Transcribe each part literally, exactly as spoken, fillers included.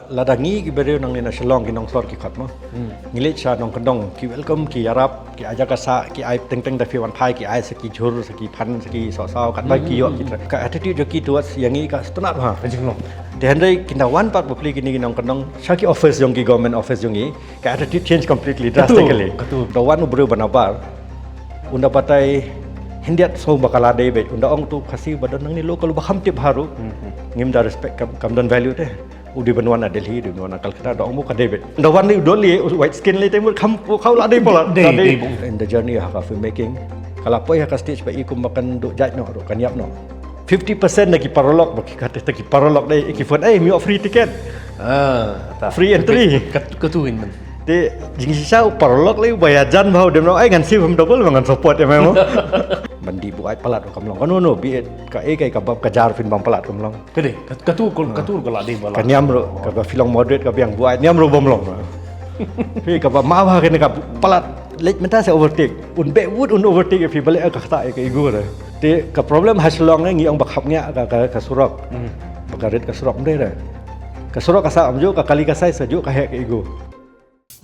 Lada ngi ki briew nangne na Shillong ki nongshor ki khot mo. Ngi leit sha nongkyndong ki welcome, ki ïarap, ki ai jaka sah, ki ai teng teng da phi wan phai, ki ai sa ki jhur, sa ki phan, sa ki sohsaw, katba ki ïoh ki tra-, ka attitude jong ki towards ïa ngi ka sngewtynnat bha. Te hynrei kin da wan pat bapli kine ki nongkyndong sha ki office jong ki, government office jong ngi, ka attitude change completely, drastically. Da wan u briew ba nabar, un da batai hyndiat sngew ba ka la dei beit, un da ong, uto u Khasi ba don nangne local ba kham tip harum. Ngim da respect, kam, kam don value te. U dei ban wan na Delhi, u dei ban wan na Calcutta, da ong mo ka dei beit. Da wan ne u don lei, u white skin lei te mut kham, kham la dei palat. Dei, dei bong. In the journey ha ka filmmaking, ka la poi ha ka stage ba i kum ba kan duh jait noh ruh, kan ïap noh. Fifty percent na ki paralok, ba ki kata ki paralok dei, ki phone, "Eh, me ïoh free ticket." Ah, ta. Free entry. Kat-, katu in man. Te jingshisha u paralok lei ba ïajan bha u dem noh, "Ai, ngan siew phim double, ngan support ïa me mo." Ban dih buaid palat kam long. Kano no, be it ka ei ka ei ka bab ka jar phin bam palat kam long. Ka dei, ka, katu ko, katu ko la dei ba la. Ka niam ruh, ka, ka phi long moderate ka biang buaid, niam ruh bym long. Phi kaba mawha kane ka palat leit mynta sa overtake. Un beh wut un overtake ïa phi, balei ka ktah ïa ka ego re. Te ka problem ha Shillong ngi ong ba khapngiah ka, ka, ka surok. Ba ka rit ka surok ym dei re. Ka surok ka sah ym juh, ka kali ka size sa juh, ka heh ka ego.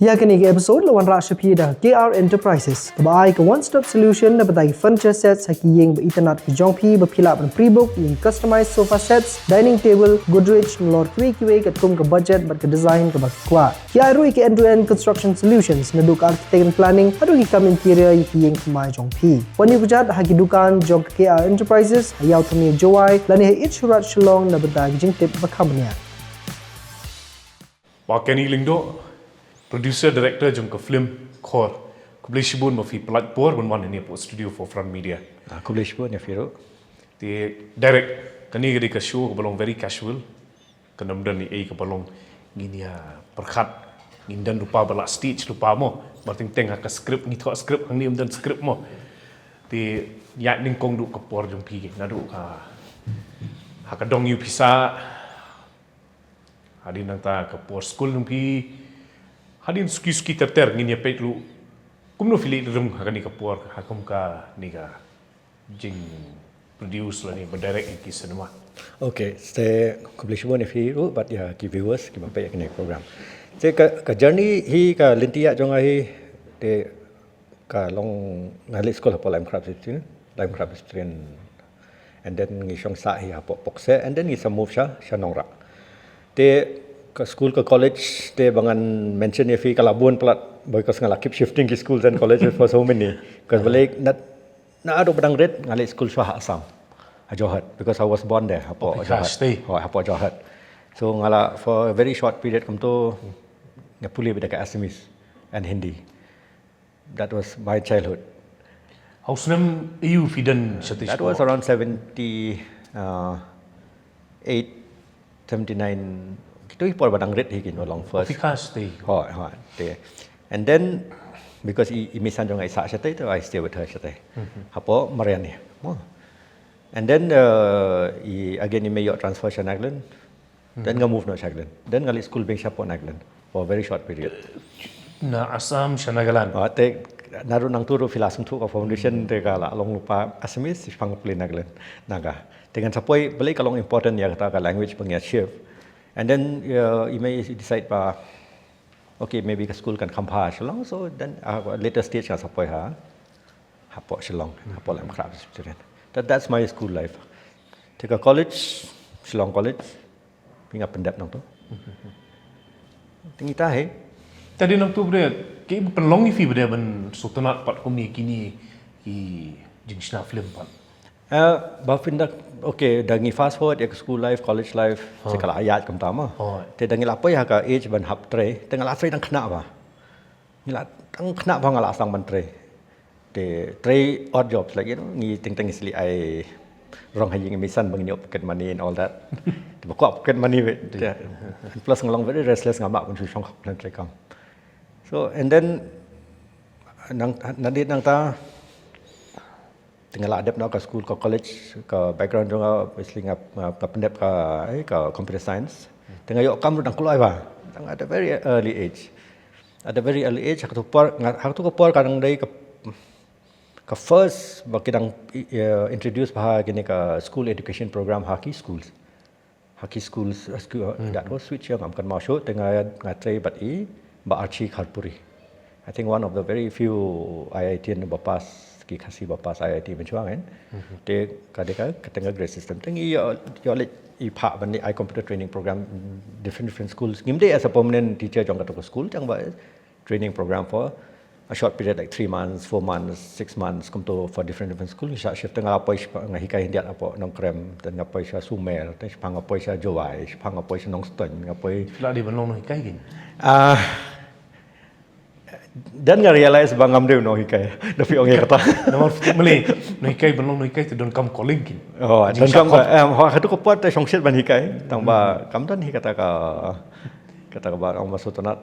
Ïa kane ka episode la wanrah sha phi da K R Enterprises, kaba ai ka one stop solution na bynta ki furniture sets ha ki ïing ba itynnat ki jong phi, ba phi lah ban pre-book ïa ki customized sofa sets, dining table, Godrej, nalor kiwei kiwei katkum ka budget bad ka design kaba phi kwah. Ki ai ruh ïa ki end to end construction solutions, naduh ka architect and planning haduh ki kam interior ïa ki ïing thymmai jong phi. Wan ïakajia ha ki dukan jong ka K R Enterprises ha Ïawthyrnai Jowai lane ha East Shornong Shillong na bynta ki jingtip ba kham bniah. Bah Kenny Lyngdoh, producer director jong ka film Khor. Khublei shibun ba phi pynlait por ban wan hangne hapoh Studio four Front Media. Ah, khublei shibun ïa phi ruh. Te direct, kane ka dei ka show kaba long very casual. Kan ym don ei ei kaba long ngin ïa pyrkhat, ngin don lypa ba la stage lypa mo. Ba teng teng ha ka script, ngi thoh script, hangne ym don script mo. Te ïaid nyngkong duh ka por jong phi naduh ka, ha ka dong ïew pisa, hadien nangta ka por skul jong phi, hadien suki suki ter ter, ngin ïa peit ruh kumno phi leit rung ha kane ka por, ha kum kane ka jing produce lane ban direct ïa ki cinema. Okay, te khublei shibun ïa phi ruh bad ïa ki viewers kiba peit ïa kane ka program. Te ka, ka journey hi, ka lynti ïaid jong nga hi, te ka long, nga leit skul hapoh Laitumkhrah Presbyterian, Laitumkhrah Presbyterian. And then ngi shong sah hi hapoh Pokse, and then ngi sa move sha, sha Nongrah. Te ka skul ka college te ba ngan mention ïa phi ka la bun palat, because nga la keep shifting ki schools and colleges for so many. Because balei, na, naduh ba dang rit nga leit skul shuwa ha Assam, ha Jorhat, because I was born there, hapoh Jorhat. Hoi, hapoh Jorhat. So nga la, for a very short period kumto, nga pule beit da ka Assamese and Hindi. That was my childhood. Ha u snem aïu phi don shatei? That was around seventy, uh, eight, seventy nine. Kito ki por ba dang rit hi, kito long first. Phi kha shatei? Hoi, hoi, te. And then, because i, i meisan jong nga i sah shatei, so I stay with her shatei. Hapoh Mariani. And then, uh, i, again i mei ïoh transfer sha Nagaland. Then nga move noh sha Nagaland. Then nga leit skul biang shapoh Nagaland for a very short period. Na Assam sha Nagaland. Ah, te naduh nangtu ruh phi la sngewthuh ka foundation te ka la long lypa Assamese, shipang pule Nagaland, Naga. Te ngan sa poi balei ka long important ïa kata ka language ba ngi ïa shift. And then, uh, i mei i decide ba, okay, maybe ka skul kan kham bha Shillong. So then, uh, later stage nga sa poi ha, hapoh Shillong, hapoh Laitumkhrah Presbyterian. That, that's my school life. Te ka college, Shillong College, phi nga pyndep nangto. Te ngi ta hi. Te dei nangto ba dei, kaei ba pynlong ïa phi ba dei ban sngewtynnat pat kumne kine ki jingshna film pat? Eh, ba phin da, okay, da ngi fast forward ïa ka school life, college life, sa ka la ïaid kumta mo. Te da ngi la poi ha ka age ban hap trei, te nga la trei dang khynnah bha. Ngi la dang khynnah bha nga la sdang ban trei. Te trei odd jobs, like, you know, ngi teng teng ngi sli ai rong ha ïing i meisan ba ngin ïoh pocket money and all that. Te ba kwah pocket money beit. Te, and plus nga long very restless, ngam lah ban shu shong khop khlem trei kam. So, and then nang, nadien nangta te nga la dep noh ka skul, ka college, ka background jong nga, obviously nga, nga, nga pyndep ka, eh, ka computer science. Te nga ïoh kam ruh dang kloi bha, dang at a very early age. At a very early age, ha kato ka por, nga, ha kato ka por ka dang dei ka, ka first ba ki dang, eh, introduce bha kine ka school education program ha ki schools. ha ki schools, ha school, that was switch ïa ngam kan mau shu te nga nga trei bad i Bah Archie Kharpuri. I think one of the very few I I T ba pass, ki Khasi ba pass I I T mynshwa kan. Te ka dei ka ka teng ka grade system. Te ngi ïoh ïoh leit i phah ban leit ai computer training program different different schools. Ngim dei as a permanent teacher jong kato ka school tang ba training program for a short period like three months, four months, six months, kumto for different different school. Ngi shah shift, nga poi shipang, nga hikai Hyndiat hapoh Nongkrem, then nga poi sha Sumer, then shipang nga poi sha Jowai, shipang nga poi sha Nongstoiñ, nga poi. Phi la dei ban long nonghikai kin? Ah, then nga realize ba ngam dei nonghikai. Da phi ong ïa kata. Namar phi mele nonghikai, ban long nonghikai te donkam calling kin. Oh, donkam, em, ha, ha tu ko pat te shongshit ban hikai. Tang ba kam don hi kata ka, kata ka ba ong ba sngewtynnat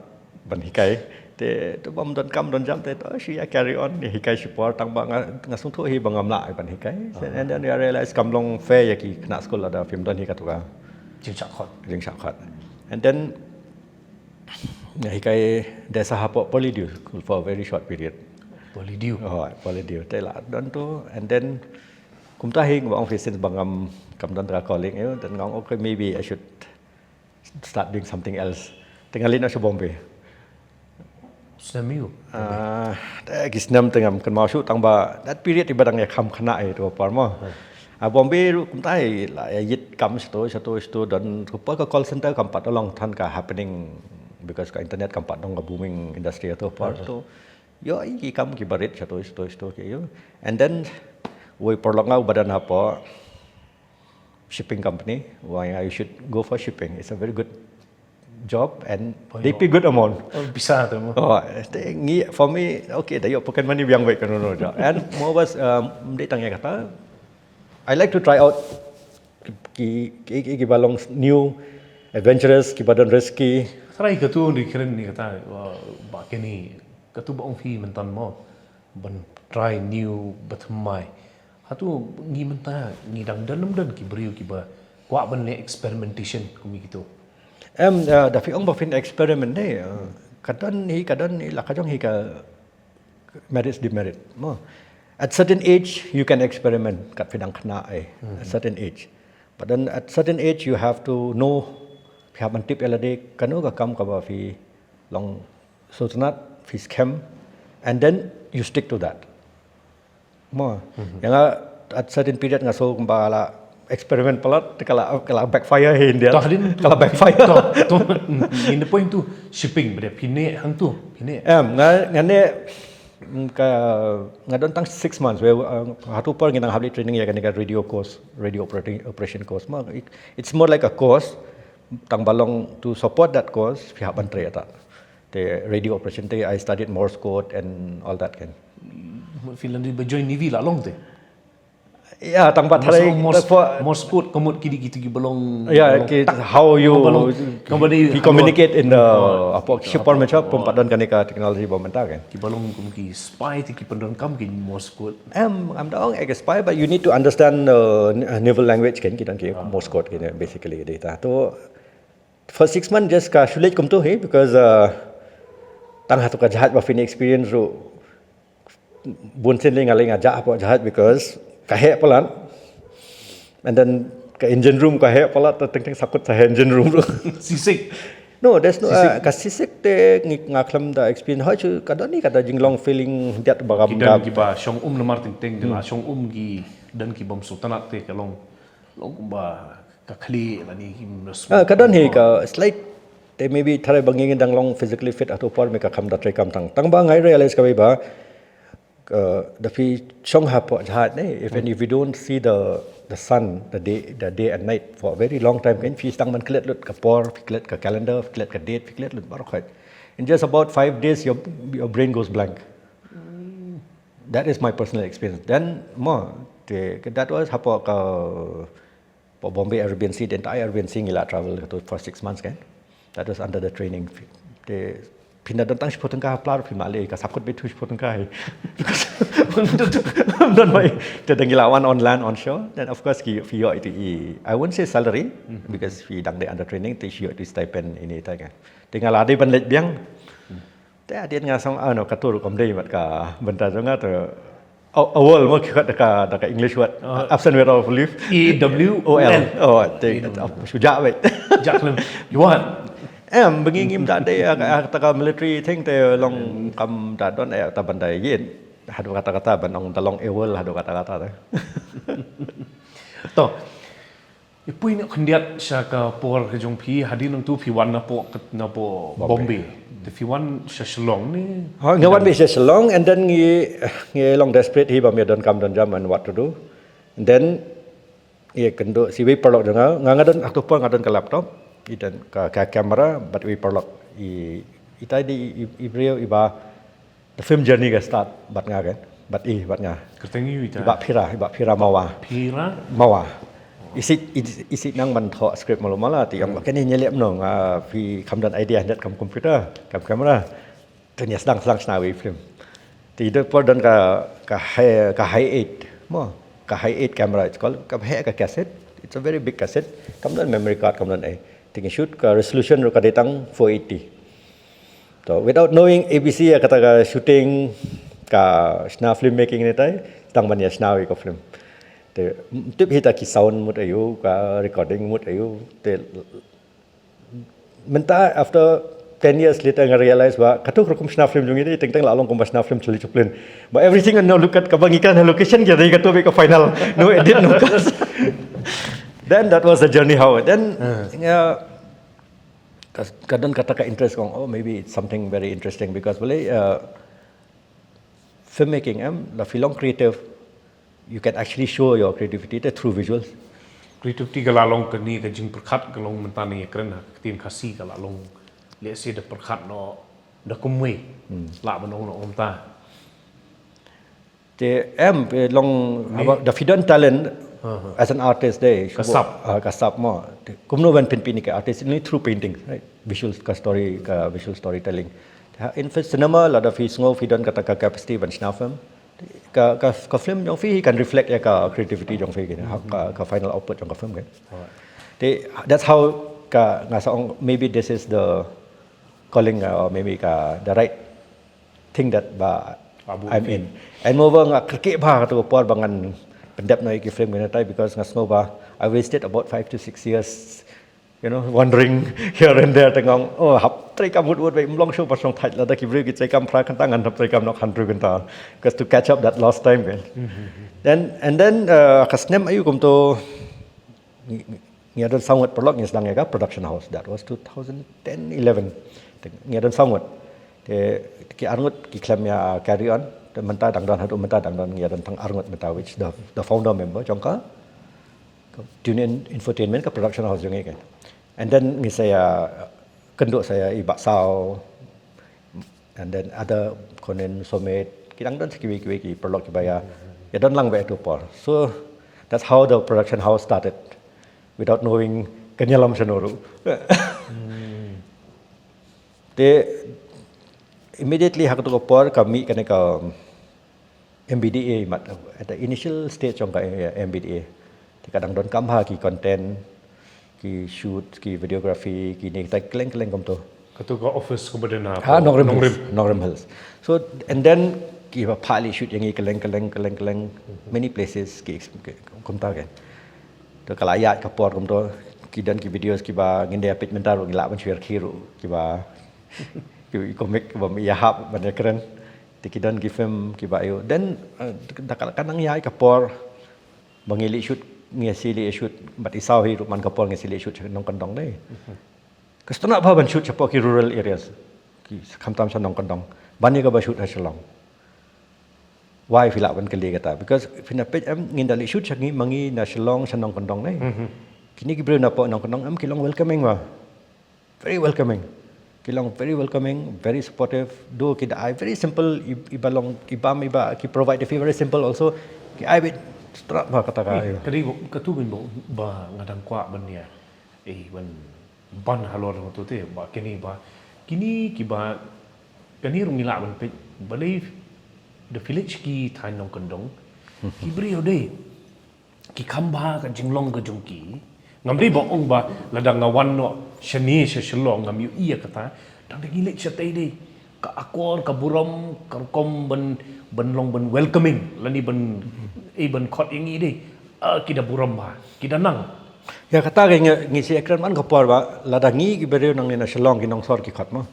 ban hikai. Te tu bym don kam don jam te to shu ïa carry on, ïa hikai shipor, tang ba nga nga sngewthuh hi ba ngam lah ban hikai. And then I realize kam long fair ïa ki khynnah skul lada phim don hi katu ka jingshah khot. Jingshah khot. And then nga hikai dei sa hapoh Polydew School for a very short period. Polydew. Oh, Polydew. Te la don tu, and then kumta hi nga ong phi since ba ngam kam don ka calling ïa u, then nga ong okay, maybe I should start doing something else. Te nga leit noh sha Bombay. Snem ïa u? Ah, te ki snem te ngam kynmaw shuh tang ba that period i ba dang ïa kham khynnah ïa tu por mo. Ah, Bombay ruh kumta hi la ïa ïit kam shato shato shato, don tu por ka call center kam pat long than ka happening because ka internet kam pat long ka booming industry tu por tu. Ïoh i ki kam ki barit shato shato shato ki ïoh. And then wei por long nga u ba don hapoh shipping company, why you should go for shipping. It's a very good job and they pay good amount. Oh, pisa tu mo. Oh, te ngi, for me, okay, da ïoh pocket money biang beit kano kano job. And mo bas, um, dei tang ïa kata, I like to try out ki ki ki, ki ba long new, adventurous, ki ba don risky. Try katu ni kren ni kata, uh, ba keni katu ba ong phi mynta mo. Ban try new ba thymmai. Hato ngi mynta ngi dang don, ym don ki briew kiba kwah ban leh experimentation kum kito? Em, eh, da phi ong ba phin experiment ne, eh, ka don hi, ka don hi, la ka jong hi ka merits demerit mo. At certain age you can experiment, kat phi dang khynnah eh. At certain age. But then at certain age you have to know, phi hap ban tip ïa lade kano ka kam kaba phi long sngewtynnat, phi skhem, and then you stick to that. Mo, ïa nga at certain period nga sngew kumba la experiment palat, ka la, ka la backfire hi India. Ka la backfire. To, to, in the point tu, shipping, bad phi neh hangtu, phi neh. Em, nga, nga neh, mm, ka, nga don tang six months, wei, uh, ha tu por ngi nang hap leit training ïa kane ka radio course, radio operating, operation course. Mo, it, it's more like a course, tang ba long to support that course, phi hap ban trei ïa ta. Te radio operation te, I studied Morse code and all that kan. Phi la dei ba join Navy la long te? Ïa, tang ba tharai Morse, Morse code ka mut ki dei kito kiba long, ïa, ki, how you, communicate in the, hapoh shipor mynshwa pum pat don kane ka technology ba mynta kan. Kiba long kum ki spy te ki pyndonkam ki Morse code. Em, ngam da ong ki spy, but you need to understand, uh, naval language kan, ki don ki Morse code kan, basically dei ta. To for six months just ka shu leit kumtu hi, because, uh, tang hato ka jahaj ba phin experience ruh bun sien lei nga lei nga jah hapoh jahaj because ka heh palat. And then ka engine room ka heh palat, ta teng teng sakut sa heh engine room ruh. Seasick. No, there's no, uh, ka seasick te ngi nga khlem da experience. Hoi chu ka don hi ka da jinglong feeling diat ba kam. Ki don kiba shong um namar teng teng de la shong um, ki don ki bym sngewtynnat te ka long, long kumba ka khlieh lane ki. Ah, ka don hi ka slight, te maybe tharai ba ngi dang long physically fit hato por me ka kham da trei kam tang. Tang ba ngai realize kawei ba, uh, da phi shong hapoh jahaj ne, even if you don't see the, the sun, the day, the day and night for a very long time, kan phi sdang ban klet lut ka por, phi klet ka calendar, phi klet ka date, phi klet lut baroh khoit. In just about five days, your, your brain goes blank. That is my personal experience. Then mo, te, that was hapoh ka, hapoh Bombay Arabian Sea, the entire Arabian Sea ngi la travel to for six months kan. That was under the training. Te phin da don tang shiphew tyngka ha pla ruh phi mane ka sakut beit shiphew tyngka hi. Because don mai te dang ila wan on land, on shore. Then of course ki phi ïoh ïa i, I won't say salary, because phi dang dei under training, te phi ïoh ïa i stipend ine ita kan. Te nga la dei ban leit biang. Te hadien nga sngew, ah, no, kato ruh kam dei mat ka bynta jong nga te. A world mo ki khot da ka, da ka English word. Absent without leave. A W O L. Oh, te shu jah wei. Jah film. You want? Em, ba ngi ngim da dei ïa kata ka military thing te long kam da don ïa kata ban da ïit. Haduh katta katta ban ong da long a world haduh katta katta te. To. Ïa poi noh khyndiat sha ka por ka jong phi hadien nangtu phi wan napoh napoh Bombay. Te phi wan sha Shillong ne? Ha, nga wan beit sha Shillong and then ngi ngi long desperate hi ba ym don kam don jam and what to do. And then ïa kynduh sa iwei paralok jong nga, nga nga don, ha tu por nga don ka laptop, i don ka, ka camera bad iwei paralok, i, itai dei i, i briew iba the film journey ka start bad nga kan, bad i bad nga. Kyrteng ïa u ita. I Bah Phira, i Bah Phira Mawa. Phira. Mawa. I sih, i sih nang ban thoh script malu mala, te i ong ba kane ngi leh kumno, nga phi kam don idea hynrei kam computer, kam camera. Te ngi sdang sdang shna wei film. Te i don por don ka, ka high, ka high eight mo, ka high eight camera it's called, ka high ka cassette. It's a very big cassette. Kam don memory card, kam don ei. Te ngi shoot, ka resolution ruh ka dei tang four eighty. To, without knowing A B C ïa kata ka shooting, ka shna filmmaking ne tai, tang ban ïa shna wei ka film. Te tip hi ta ki sound mut aiu, ka recording mut aiu. Te mynta after ten years later nga realize ba katu ka rukom shna film jong ngi dei teng teng la long kumba shna film Charlie Chaplin. But everything I know, look at kaba ngi kren ha location, ka dei katu beit ka final. No edit, no cut. Then that was the journey how. Then yeah, ka, ka don kata ka interest kong, oh, maybe it's something very interesting because balei, uh, filmmaking em, la phi long creative, you can actually show your creativity te through visuals. Creativity ka la long kane ka jingpyrkhat ka long mynta ne ïa kren ha ka ktien Khasi ka la long, let's say, da pyrkhat noh da kumwei. Lah ban ong noh kumta. Te em, eh, long, da phi don talent as an artist dei. Ka sap. Ah, ka sap mo. Kumno ban pynpynni ka artist, only through painting, right? Visual ka story, ka visual storytelling. In fact, cinema lada phi sngew phi don kata ka capacity ban shna film, ka, ka, ka film jong phi kan reflect ïa ka creativity jong phi, ka, ka final output jong ka film kan. Te, that's how ka, nga sa ong, maybe this is the calling, uh, or maybe ka, the right thing that ba I'm in. And moreover nga kyrkieh bha katu ka por ba ngan pyndep noh ïa ki film kine tai because nga sngew ba I wasted about five to six years, you know, wandering here and there, te nga ong, oh, hap trei kam wut wut beit, ym long shuh ba shong thait, lada ki briew ki trei kam phra kynta ngan hap trei kam noh khathynriew kynta, because to catch up that lost time kan. Then, and then, uh, ka snem aiu kumto ngi, ngi don saw ngut paralok ngi sdang ïa ka production house, that was two thousand ten eleven. Te ngi don saw ngut. Te ki arngut ki khlem ïa carry on, te mynta dang don, haduh mynta dang don, ngi don tang arngut mynta, which the, the founder member jong ka, ka Tune In Infotainment, ka production house jong ngi kan. And then ngi sa ïa kynduh sa ïa i Bah Saw, and then other Konen Somet, ki dang don sa kiwei kiwei ki paralok kiba ïa, ïa don lang beit ha tu por. So that's how the production house started, without knowing kan ïalam shano ruh. Te immediately ha katu ka por ka mih kane ka M B D A, mat, at the initial stage jong ka, eh, M B D A. Te ka dang don kam bha ki content, ki shoot, ki videography, kine kita kylleng kylleng kumto. Katu ka office kaba don ha Nongrim Hills. Nongrim Hills. So and then kiba phah leit shoot ïa ngi kylleng kylleng kylleng kylleng, many places ki, ki kumta kan. To ka la ïaid ka por kumto, ki don ki videos kiba ngin da peit mynta ruh, ngi lah ban shu rkhie ruh, kiba ki comic kiba ïahap ban ïakren. Te ki don ki film kiba ïoh. Then, uh, da ka, ka nang ïaid ka por ba ngi leit shoot, ngi sa leit shoot, bad i Saw hi ruh man ka por ngi sa leit shoot sha nongkyndong dei. Ka sngewtynnat bha ban shoot shapoh ki rural areas. Ki khamtam sha nongkyndong. Ban ïa kaba shoot ha Shillong. Why phi lah ban kylli kata? Because phi na peit em, ngin da leit shoot sha ngi ma ngi na Shillong sha nongkyndong dei. Kine ki briew napoh nongkyndong em ki long welcoming bha. Very welcoming. Ki long very welcoming, very supportive. Do ki da ai very simple, i, iba long, i bam, iba ki provide ïa phi very simple also. Ki ai beit sngewtynnat bha kata ka. Ka dei, katu ban ba, ba nga dang kwah ban ïa, eh, ban, ban halor jong tu te ba kine ba, kine kiba, kane ruh ngi lah ban peit balei the village ki thaiñ nongkyndong, ki briew dei ki kham bha ka jinglong ka jong ki. Ngam dei ba ong ba lada nga wan noh shane sha Shillong ngam ïohi ïa kata. Tang da ngi leit shatei dei ka akor, ka burom, ka rukom ban, ban long ban welcoming lane ban, eh, ban khot ïa ngi dei. Ah, ki da burom bha, ki da nang. Ïa kata ka ngi, ngi shu ïakren man ka por ba lada ngi ki briew nangne na Shillong ki nongsor ki khot mo.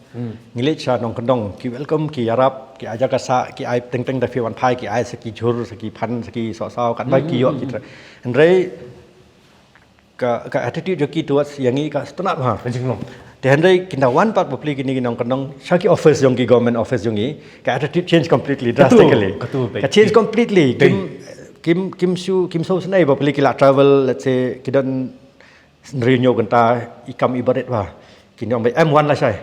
Ngi leit sha nongkyndong ki welcome, ki ïarap, ki ai jaka sah, ki ai teng teng da phi wan phai, ki ai sa ki jhur, sa ki phan, sa ki sohsaw, katba ki ïoh ki tra. Hynrei ka, ka attitude jong ki towards ïa ngi ka sngewtynnat bha. Ka jinglong. Te hynrei kin da wan pat bapli kine ki nongkyndong sha ki office jong ki, government office jong ngi, ka attitude change completely, drastically. Katu, katu, ka change completely. Kim, kim, kim shu, kim shu snei bapli ki la travel, let's say, ki don hynriew hynñiew kynta, i kam i barit bha. Kin ong ba em wan lashai.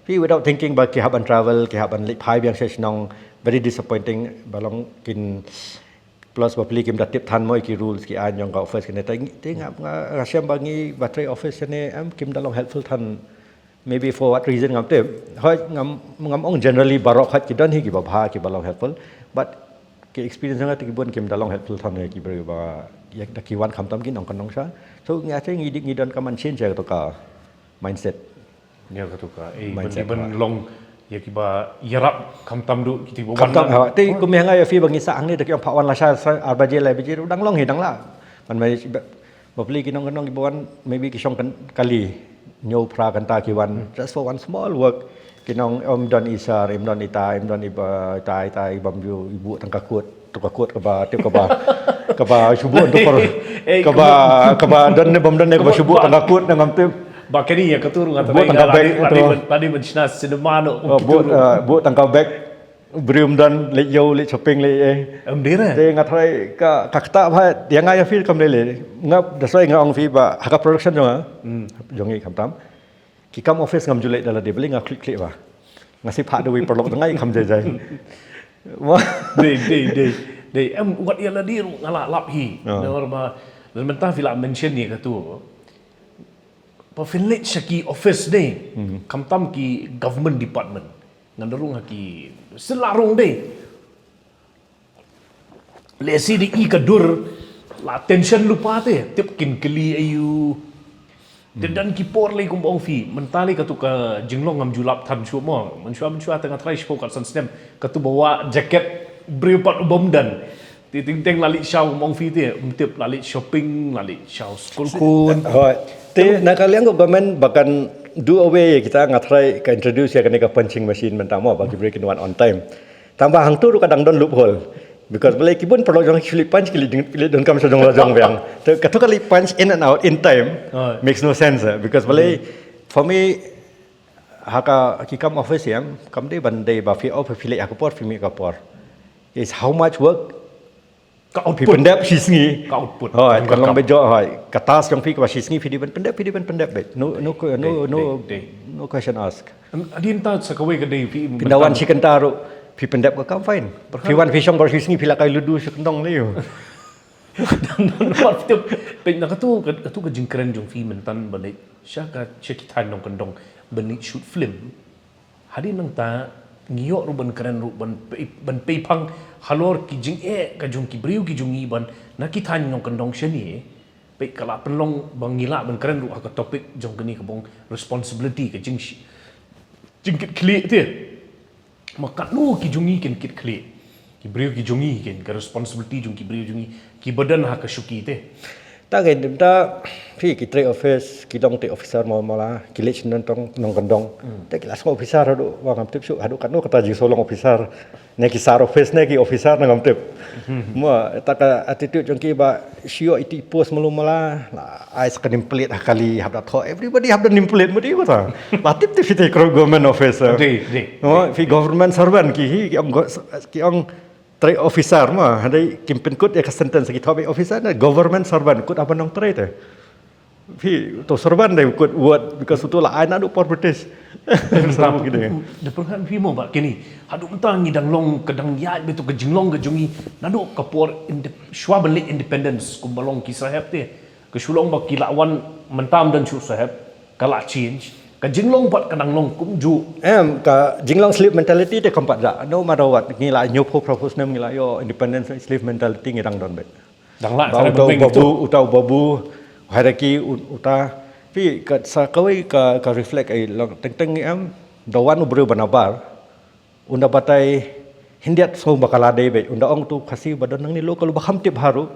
Phi without thinking ba ki hap ban travel, ki hap ban leit phai biang sha shnong, very disappointing, ba long kin plus bapli kim da tip than mo ïa ki rules ki aiñ jong ka office kane. Te, te nga, nga, nga shem ba ngi ba trei office kane em kim da long helpful than. Maybe for what reason ngam tip. Hoi ngam, ngam ong generally baroh hoi ki don hi ki ba bha ki ba long helpful. But ki experience nga te ki bun kim da long helpful than ïa ki briew ba ïa da ki wan khamtam ki nongkyndong sha. So nga te ngi di, ngi don ka man change ïa to ka mindset. Ïa katu ka, eh, ban, mindset, ban long ïa ki ba ïarap khamtam du kiti ba wan. Khamtam, ha. Te kum ïa nga ïa phi ba ngi sah hangne da ki ong phah wan lashai, ar baje lai baje dang long hi dang lah. Ban mai bapli ki nongkyndong ki ba wan, maybe ki shong kan kali hynñiew phra kynta ki wan just for one small work. Ki ong em don i sar, em don ita, em don i ba, ita, ita i bam ju i buh tang ka kut. To ka kut kaba, tip kaba, kaba shu buh to por. Eh, kaba, kaba don ne bam don ne kaba shu buh tang ka kut na ngam tip. Ba kane ïa katu ruh nga try buh tang ka bag, lada, lada ban, lada ban shna cinema noh. Oh, buh, eh, buh tang ka bag. Briew em don leit ïew, leit shopping, leit eh. Em dei re. Te nga try ka, ka kata ba ïa nga ïa phi kam lei lei. Nga, that's why nga ong phi ba ha ka production jong nga. Jong ngi khamtam. Ki kam office ngam ju leit da lade, balei nga klik klik ba. Nga shu phah da wei paralok da nga i kham jai jai. Wah. Dei, dei, dei. Dei, em, wat ïa lade ruh nga la lap hi. Namar ba, lada mynta phi la mention ïa katu. Ba phin leit sha ki office dei. Khamtam ki government department. Ngan da rung ha ki sila rung dei. Lehse da i ka dur la tension lypa te, tip kin kylli aïu. Te don ki por lei kum ba ong phi, mynta lei katu ka jinglong ngam ju lap than shuh mo. Mynshuwa, mynshuwa te nga try shiphew katsan snem, katu ba wah jacket briew pat u bym don. Te teng teng la leit shaw kum ba ong phi te, ym tip la leit shopping, la leit shaw skul khun. Hoi. Te na ka liang ka government ba kan do away ïa kita, nga try ka introduce ïa kane ka punching machine mynta mo ba ki briew kin wan on time. Tangba hangtu ruh ka dang don loophole. Because balei ki bun paralok jong ki leit punch ki leit, ki leit donkam sha jong la jong biang. Te katu ka leit punch in and out in time makes no sense, eh. Because balei, for me, ha ka ki kam office em kam dei ban dei ba phi off phi leit ha ka por phi mih ha ka por. Is how much work ka output. Phi pyndep shi sngi. Ka output. Hoi, ka long ba jong, hoi. Ka task jong phi kaba shi sngi phi dei ban pyndep, phi dei ban pyndep beit. No, no, no, no, no question asked. Hadien ta sa kawei ka dei phi, phi da wan shi kynta ruh phi pyndep ka kam, fine. Phi wan phi shong baroh shi sngi phi la kai ludu shi kyndong lei. Peit na katu, katu ka jingkren jong phi mynta ban leit sha ka, sha ki thaiñ nongkyndong ban leit shoot film. Hadien nangta ngi ïoh ruh ban kren ruh ban pei, ban pei phang halor ki jingeh ka jong ki briew ki jong ngi ban na ki thaiñ nongkyndong shane. Peit ka la pynlong ba ngi lah ban kren ruh ha ka topic jong kane ka bong responsibility ka jing, jingkitkhlieh te. Ma katno ki jong ngi kin kitkhlieh. Ki briew ki jong ngi kin, ka responsibility jong ki briew jong ngi ki ba don ha ka shuki te. Ta ngi dim ta phi ki trei office, ki long trei officer mo mo la, ki leit sha nongkyndong, nongkyndong. Te ki la sngew officer haduh ba ngam tip shuh haduh katno kata jingsngew long officer. Ne ki sar office ne ki officer na ngam tip. Mo ta ka attitude jong ki ba shu ïoh iti post malu mala, la ai sa ka name plate ha kali hap da thoh. Everybody hap da name plate mo dei kata. La tip tip phi te kro government officer. Dei, dei. Mo phi government servant ki hi, ki ong go-, ki ong trei officer mo, hynrei kim pynkut ïa ka sentence ki thoh ba officer ne government servant, kut haba nongtrei te. Phi to servant dei kut word because uto la ai naduh por British. Em, da pyrkhat phi mo ba kine haduh mynta ngi dang long ka dang ïaid beit to ka jinglong ka jong ngi naduh ka por inde-, shuwa ban leit independence kumba long ki sahep te. Ka shu long ba ki la wan mynta ym don shuh sahep, ka la change. Ka jinglong pat ka dang long kumjuh. Em, ka jinglong slave mentality te kam pat da. No matter what, ngi la hynñiewphew phraphew snem ngi la ïoh independence, slave mentality ngi dang don beit. Dang lah, ba uta u babu, uta u babu, hierarchy u-, uta. Phi ka sa kawei ka, ka reflect ai long teng teng em, da wan u briew ba nabar. Unda batai hyndiat sngewbha ka la dei beit. Unda ong tu Khasi ba don nangne local ba kham tip haru.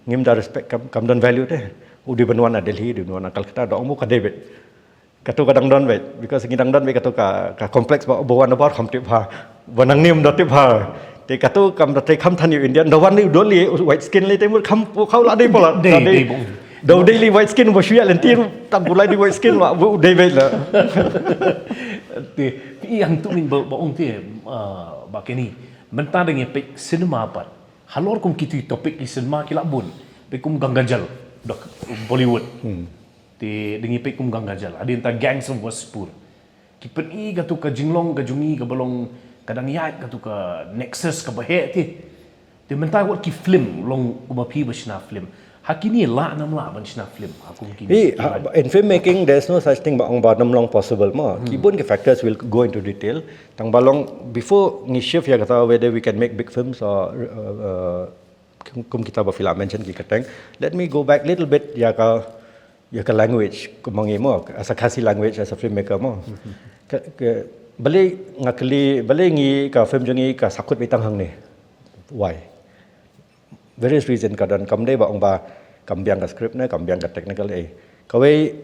Ngim da respect kam, kam don value te. U dei ban wan na Delhi, u dei ban wan na Calcutta, da ong mo ka dei beit. Katu ka dang don beit. Because ngi dang don beit katu ka, ka complex ba, ba wan na bar kham tip ha. Ba nangne um da tip ha. Te katu kam da te kham than ïa u Indian. Da wan ni u dei li white skin li te mut kham, kham la dei palat. Dei, dei, dei bong. Da u dei li white skin ba shu ïa lynti ruh tang u lai dei white skin ba u dei beit la. Te, i hangtu min ba, ba ong te, ah, ba kini. Mynta dang ïa peit cinema pat. Halor kum kitu topic ki cinema ki la bun. Peit kum Ganga Jal, dok Bollywood. Te dang ïa peit kum Ganga Jal. Hadien ta Gangs of Wasseypur. Ki pyni katu ka jinglong ka jong ngi kaba long ka dang ïaid katu ka nexus kaba heh te. Te mynta wat ki film long kumba phi ba shna film. Ha kini lah nam lah ban shna film. Ha kum kini. Hi, ha, in filmmaking, there's no such thing ba ong ba nam long possible mo. Ki bun ki factors will go into detail. Tang ba long, before ngi shift ïa kata whether we can make big films or, uh, uh, kum, kum kita ba phi la mention ki kyrteng. Let me go back little bit ïa ka, ïa ka language, kum ma ngi mo, as a Khasi language, as a filmmaker mo. Ka, ka, balei nga kylli, balei ngi ka film jong ngi ka sahkut beit tang hangne. Why? Various reason ka don, kam dei ba ong ba kam biang ka script ne, kam biang ka technical eh. Kawei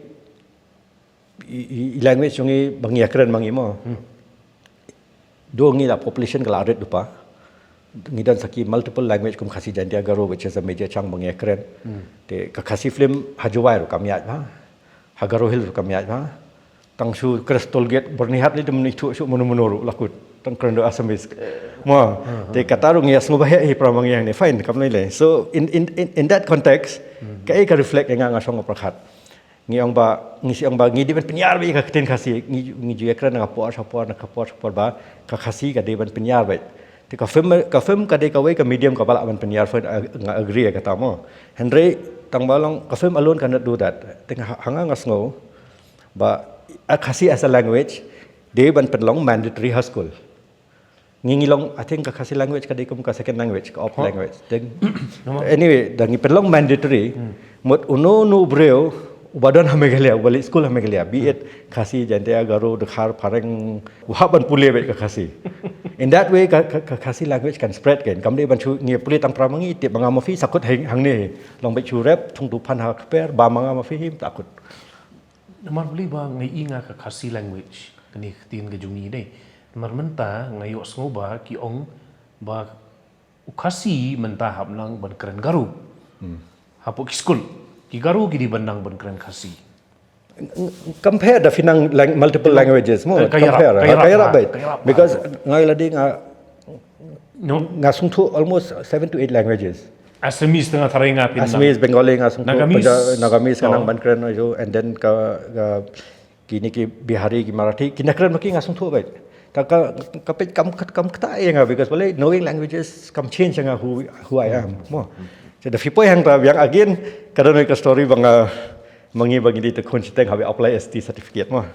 i, i, i language jong ngi ba ngi ïakren ma ngi mo. Do ngi la population ka la rit dupa. Ngi don sa ki multiple language kum Khasi Jaintia Garo, which is a major chunk ba ngi ïakren. Te ka Khasi film ha Jowai ruh kam ïaid bha. Ha Garo Hills ruh kam ïaid bha. Tang shu Crest Toll Gate Byrnihat li te mynta shu, shu mano mano ruh la kut. Tang kren da Assamese. Mo. Te kata ruh ngi ïa sngewbha hi para ma ngi hangne. Fine, kam lei lei. So in, in, in, in that context, kaei ka reflect ïa nga, nga shong nga pyrkhat. Ngi ong ba, ngi shu ong ba, ngi dei ban pynïar beit ïa ka ktien Khasi, ngi, ngi ju ïakren na ka por sha por, na ka por sha por ba, ka Khasi ka dei ban pynïar beit. Te ka film, ka film ka dei kawei ka medium kaba lah ban pynïar, fine, nga agree ïa kata mo. Hynrei tang ba long, ka film alone cannot do that. Te nga, ha nga nga sngew ba, a Khasi as a language dei ban pynlong mandatory ha school. Ngi ngi long, I think ka Khasi language ka dei kum ka second language, ka op language. Then, anyway, da ngi pynlong mandatory, mut uno uno u briew uba don ha Meghalaya, uba leit school ha Meghalaya, be it Khasi, Jaintia, Garo, Dkhar, Phareng, u hap ban pule beit ka Khasi. In that way ka, ka, ka Khasi language kan spread kan. Kam dei ban shu ngi pule tang para ma ngi, tip ma nga ma phi, sahkut hangne. Long beit shu rep, thung tu phan ha kper, ba ma nga ma phi, hi sahkut. Namar balei ba nga i nga ka Khasi language, kane ka ktien ka jong ngi dei. Namar mynta nga ïohsngew ba ki ong ba u Khasi mynta hap nang ban kren Garo. Hapoh ki skul, ki Garo ki dei ban nang ban kren Khasi. Compare da phi nang lang-, multiple languages mo. Ka ïarap, compare, ka ïarap, ka ïarap beit. Because nga la dei nga, nga sngewthuh almost seven to eight languages. Assamese tang tharai nga phi nang. Assamese, Bengali nga sngewthuh, Nagamese. Punja-, Nagamese nga nang ban kren, and then ka, ka kine ki Bihari, ki Marathi, ki na kren ma ki nga sngewthuh beit. Ka, ka, ka peit kam, kam kata ïa nga, because balei knowing languages kam change ïa nga who, who I am. Mo. So da phi poi hangta biang again, ka don ka story ba nga, ma ngi ba ngi dei te khun shiteng haba apply S T certificate mo.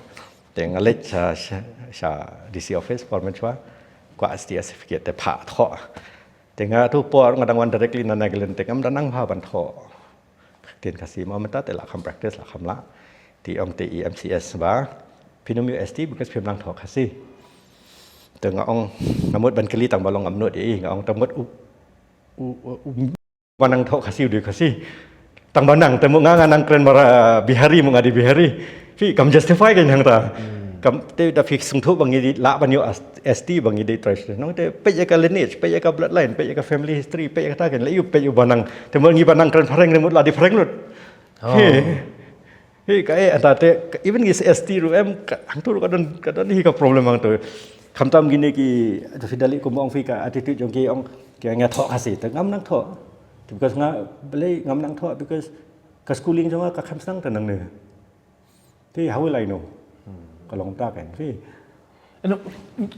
Te nga leit sha, sha, sha D C office por mynshwa, kwah S T certificate te phah thoh. Te nga tu por nga dang wan directly na Nagaland te ngam da nang bha ban thoh ktien Khasi, ma mynta te la kham practice, la kham lah. Te ong te i M C S ba phin ym ïoh S T because phim nang thoh Khasi. Te nga ong, nga mut ban kylli tang ba long ngam nud ïa i, nga ong tang mut u, u, u, u ba nang thoh Khasi u dei Khasi. Tang ba nang, te mut nga nga nang kren Mara-, Bihari, mut nga dei Bihari. Phi kam justify kein hangta. Kam te da phi sngewthuh ba ngi dei lah ban ïoh as-, S T ba ngi dei traditional. Nong te peit ïa ka lineage, peit ïa ka bloodline, peit ïa ka family history, peit ïa kata kein. Lei ïoh peit ïa u ba nang. Te mut ngi ba nang kren phareng, te mut la dei phareng lut. He. He, kaei ata te, ka, even ngi S T ruh em, ka, hangtu ruh ka don, ka don hi ka problem hangtu. Khamtam kine ki, to phi da lei kumba ong phi ka attitude jong ki ong, ki ong nga thoh Khasi, te ngam nang thoh. Because nga, balei ngam nang thoh, because ka schooling jong nga ka kham sdang te nangne. Te how will I know? Ka long ta kein, phi. Ano,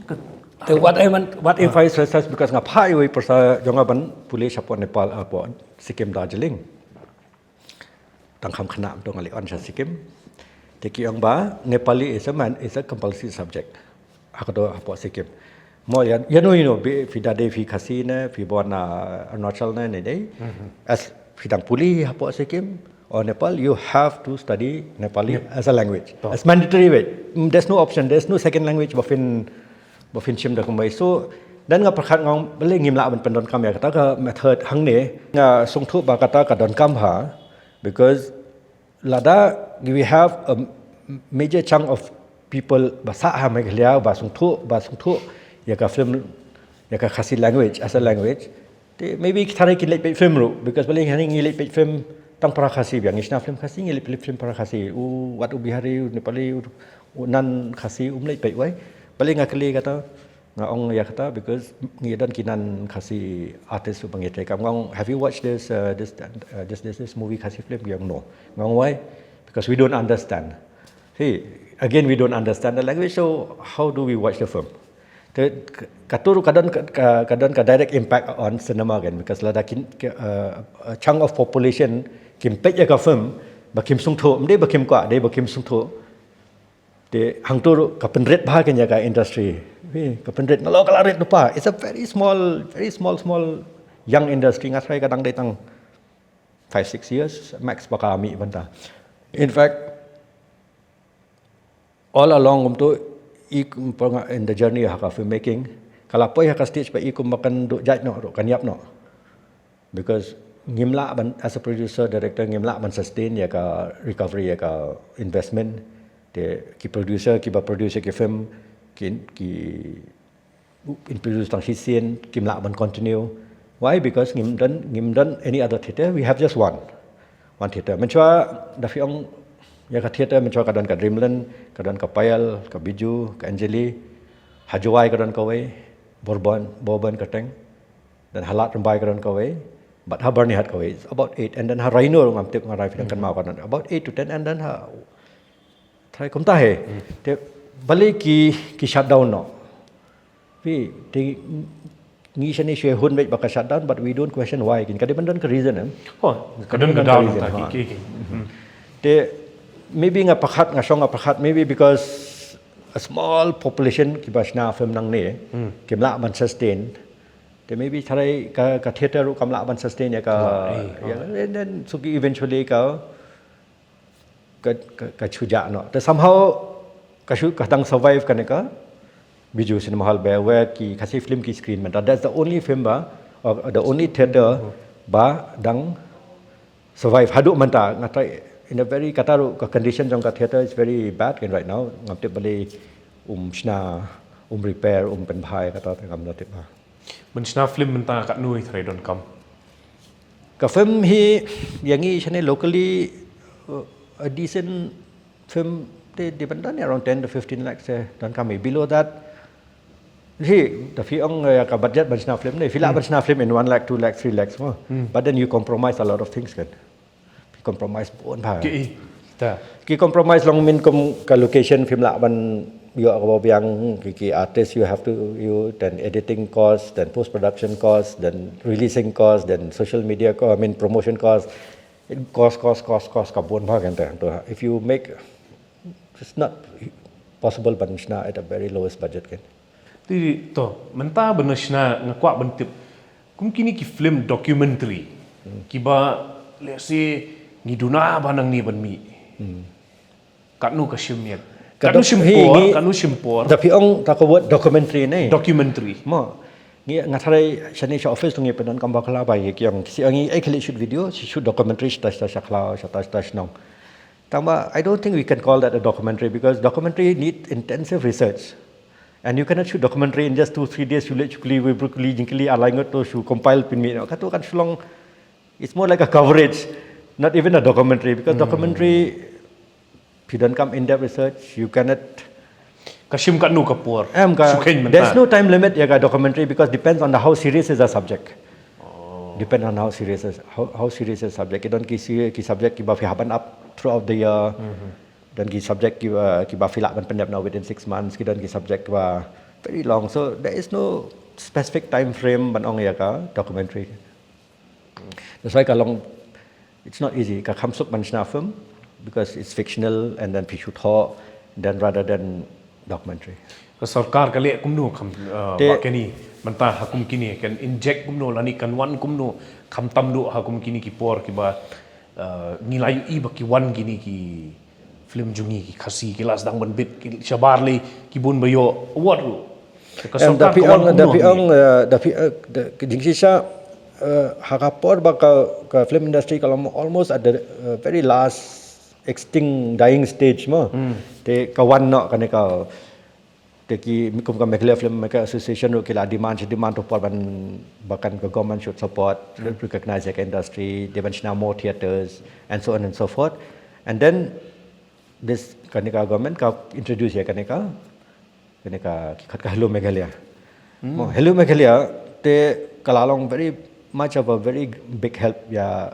ka- Te what I want, what if I stress, stress, because nga phah iwei pyrsa jong nga ban pule shapoh Nepal, ah, hapoh Sikkim, Darjeeling. Tang kham khynnah to nga leit on sha Sikkim. Te ki ong ba Nepali is a man-, is a compulsory subject. Ha ka dei hapoh Sikkim. Mo ïa, ïa no, ïa no, be phi da dei phi Khasi ne, phi born na Arunachal ne, ne dei. As phi dang pule hapoh Sikkim or Nepal, you have to study Nepali as a language. As mandatory way. Mm, there's no option, there's no second language ba phin Ba phin shim da kumwei. So, dan nga pyrkhat nga ong balei ngim lah ban pyndonkam ïa kata ka method hangne. Nga sngewthuh ba kata ka donkam bha, because lada we have a major chunk of people ba sah ha Meghalaya ba sngewthuh, ba sngewthuh ïa ka film, ïa ka Khasi language as a language. Te maybe kita ngi leit peit film ruh, because balei ngi leit peit film tang para Khasi biang, ngi shna film Khasi, ngi leit peit film para Khasi. U wat u Bihari, u Nepali, u, u nan Khasi um leit peit wei. Balei nga kylli kata, nga ong ïa kata, because ngi don ki nan Khasi artist ruh ba ngi trei kam. Nga ong, "Have you watched this, uh, this, uh, this, this, this movie Khasi film?" Ki ong, "No." Nga ong, "Why?" "Because we don't understand." See, again, we don't understand the language, so how do we watch the film? Te, ka, ka tur ka don ka, ka, ka don ka direct impact on cinema again, because lada kin, ka, uh, a chunk of population kim peit ïa ka film, ba kim sngewthuh, ym dei ba kim kwah, dei ba kim sngewthuh. Te hangtu ruh ka pynrit bha kein ïa ka industry. Wei, ka pynrit, nga la, ka la rit lypa. It's a very small, very small, small young industry, nga tharai ka dang dei tang five, six years max ba ka mih bynta. In fact, all along kumtu, i kum, in the journey ha ka filmmaking, ka la poi ha ka stage ba i kum ba kan duh jait noh ruh, kan ïap noh. Because ngim lah ban, as a producer, director, ngim lah ban sustain ïa ka recovery, ïa ka investment. Te ki producer kiba produce ki film, ki, ki in produce tang shisien, kim lah ban continue. Why? Because ngim don, ngim don any other theatre. We have just one. One theatre. Mynshuwa, da phi ong ïa ka theatre, mynshuwa ka don ka Dreamland, ka don ka Payal, ka Bijou, ka Anjali, ha Jowai ka don kawei, Bhurbon, Bhurbon Kyrteng, then ha Lad Rymbai ka don kawei, bad ha Byrnihat kawei. It's about eight, and then ha Rainur, ngam tip, nga rai phi dang kynmaw ka don. About eight to ten, and then ha Tharai kumta hi. Te balei ki, ki shut down noh. Phi, te ngi shane shu hun beit ba ka shut down, but we don't question why. Kin ka dei ban don ka reason, em. Oh, ka don ka reason, ha. Te maybe nga pyrkhat, nga shong nga pyrkhat, maybe because a small population kiba shna film nangne, kim lah ban sustain. Te maybe tharai ka, ka theatre ruh kam lah ban sustain ïa ka, and then suki eventually ka ka, ka, ka shu jah noh. Te somehow ka shu, ka dang survive kane ka Bijou Cinema Hall ba, where ki Khasi film ki screen mynta. That's the only film ba, or the only theatre ba dang survive haduh mynta. Nga tharai in a very, kata ruh ka condition jong ka theatre is very bad kan right now. Ngam tip balei um shna, um repair, um pynbha ïa kata, te ngam tip ba. Ban shna film mynta katno i tharai donkam? Ka film hi, ïa ngi shane locally, uh, a decent film te dei ban don around ten to fifteen lakhs, eh, donkam hi. Below that, hi, da phi ong, eh, ïa ka budget ban shna film ne, phi lah ban shna film in one lakh, two lakh, three lakhs mo. But then you compromise a lot of things kan. Phi compromise bun bha. Ki, ta. Ki compromise long min kum ka location phim lah ban ïoh kaba biang, ki, ki artist you have to, you, then editing cost, then post production cost, then releasing cost, then social media co-, I mean promotion cost. Cost, cost, cost, cost ka bun bha kan ta. To, if you make, it's not possible ban shna at a very lowest budget kan. Te to, mynta ban shna nga kwah ban tip. Kum kine ki film documentary. Kiba, let's say, ngi duna ba nangne ban mih. Katno ka shim ïa. Katno shim por, katno shim por. Da phi ong ta ka word documentary ne. Documentary. Mo. Ngi nga tharai shane sha office tu ngi pyndonkam bakla ba ïa ki ong. Ki ong ngi ai khlieh shoot video, shoot documentary shata shata sha khlaw, shata shata shnong. Tangba, I don't think we can call that a documentary because documentary need intensive research. And you cannot shoot documentary in just two, three days, shu leit shu kylli, wei briew kylli, jingkylli, ar lai ngut to, shu compile pynmih. Katu kan shu long, it's more like a coverage, not even a documentary, because documentary, if you don't come in-depth research, you cannot. Ka shim katno ka por. Em ka, there's no time limit ïa ka documentary because depends on the how serious is the subject. Depend on how serious is, how, how serious is subject. Ki don ki se-, ki subject kiba phi hap ban ap throughout the year. Don ki subject kiba, kiba phi lah ban pyndep noh within six months. Ki don ki subject kiba very long. So there is no specific time frame ban ong ïa ka documentary. That's why ka long, it's not easy. Ka kham suk ban shna film because it's fictional and then phi shu thoh, then rather than documentary. Ka sorkar ka leh kumno kham, uh, te ba kane mynta ha kum kine kan inject kumno lane kan wan kumno khamtam duh ha kum kine ki por kiba, uh, ngi la ïohi ba ki wan kine ki film jong ngi ki Khasi ki la sdang ban bit ki shabar lei ki bun ba ïoh award ruh. Ka sorkar ka wan kumno? Da phi ong, da phi ong, da phi, eh, da, ka jingshisha, eh, ha ka por ba ka, ka film industry ka long almost at the, eh, very last extinct, dying stage mo. Te ka wan noh kane ka, te ki, kum ka Meghalaya Filmmaker Association ruh ki la demand, shi demand to por ban, ba kan ka government should support, recognize ïa ka industry, dei ban shna more theatres, and so on and so forth. And then this, kane ka government ka introduce ïa kane ka, kane ka, ki khot ka Hello Meghalaya. Mo, Hello Meghalaya te ka la long very much of a very big help ïa,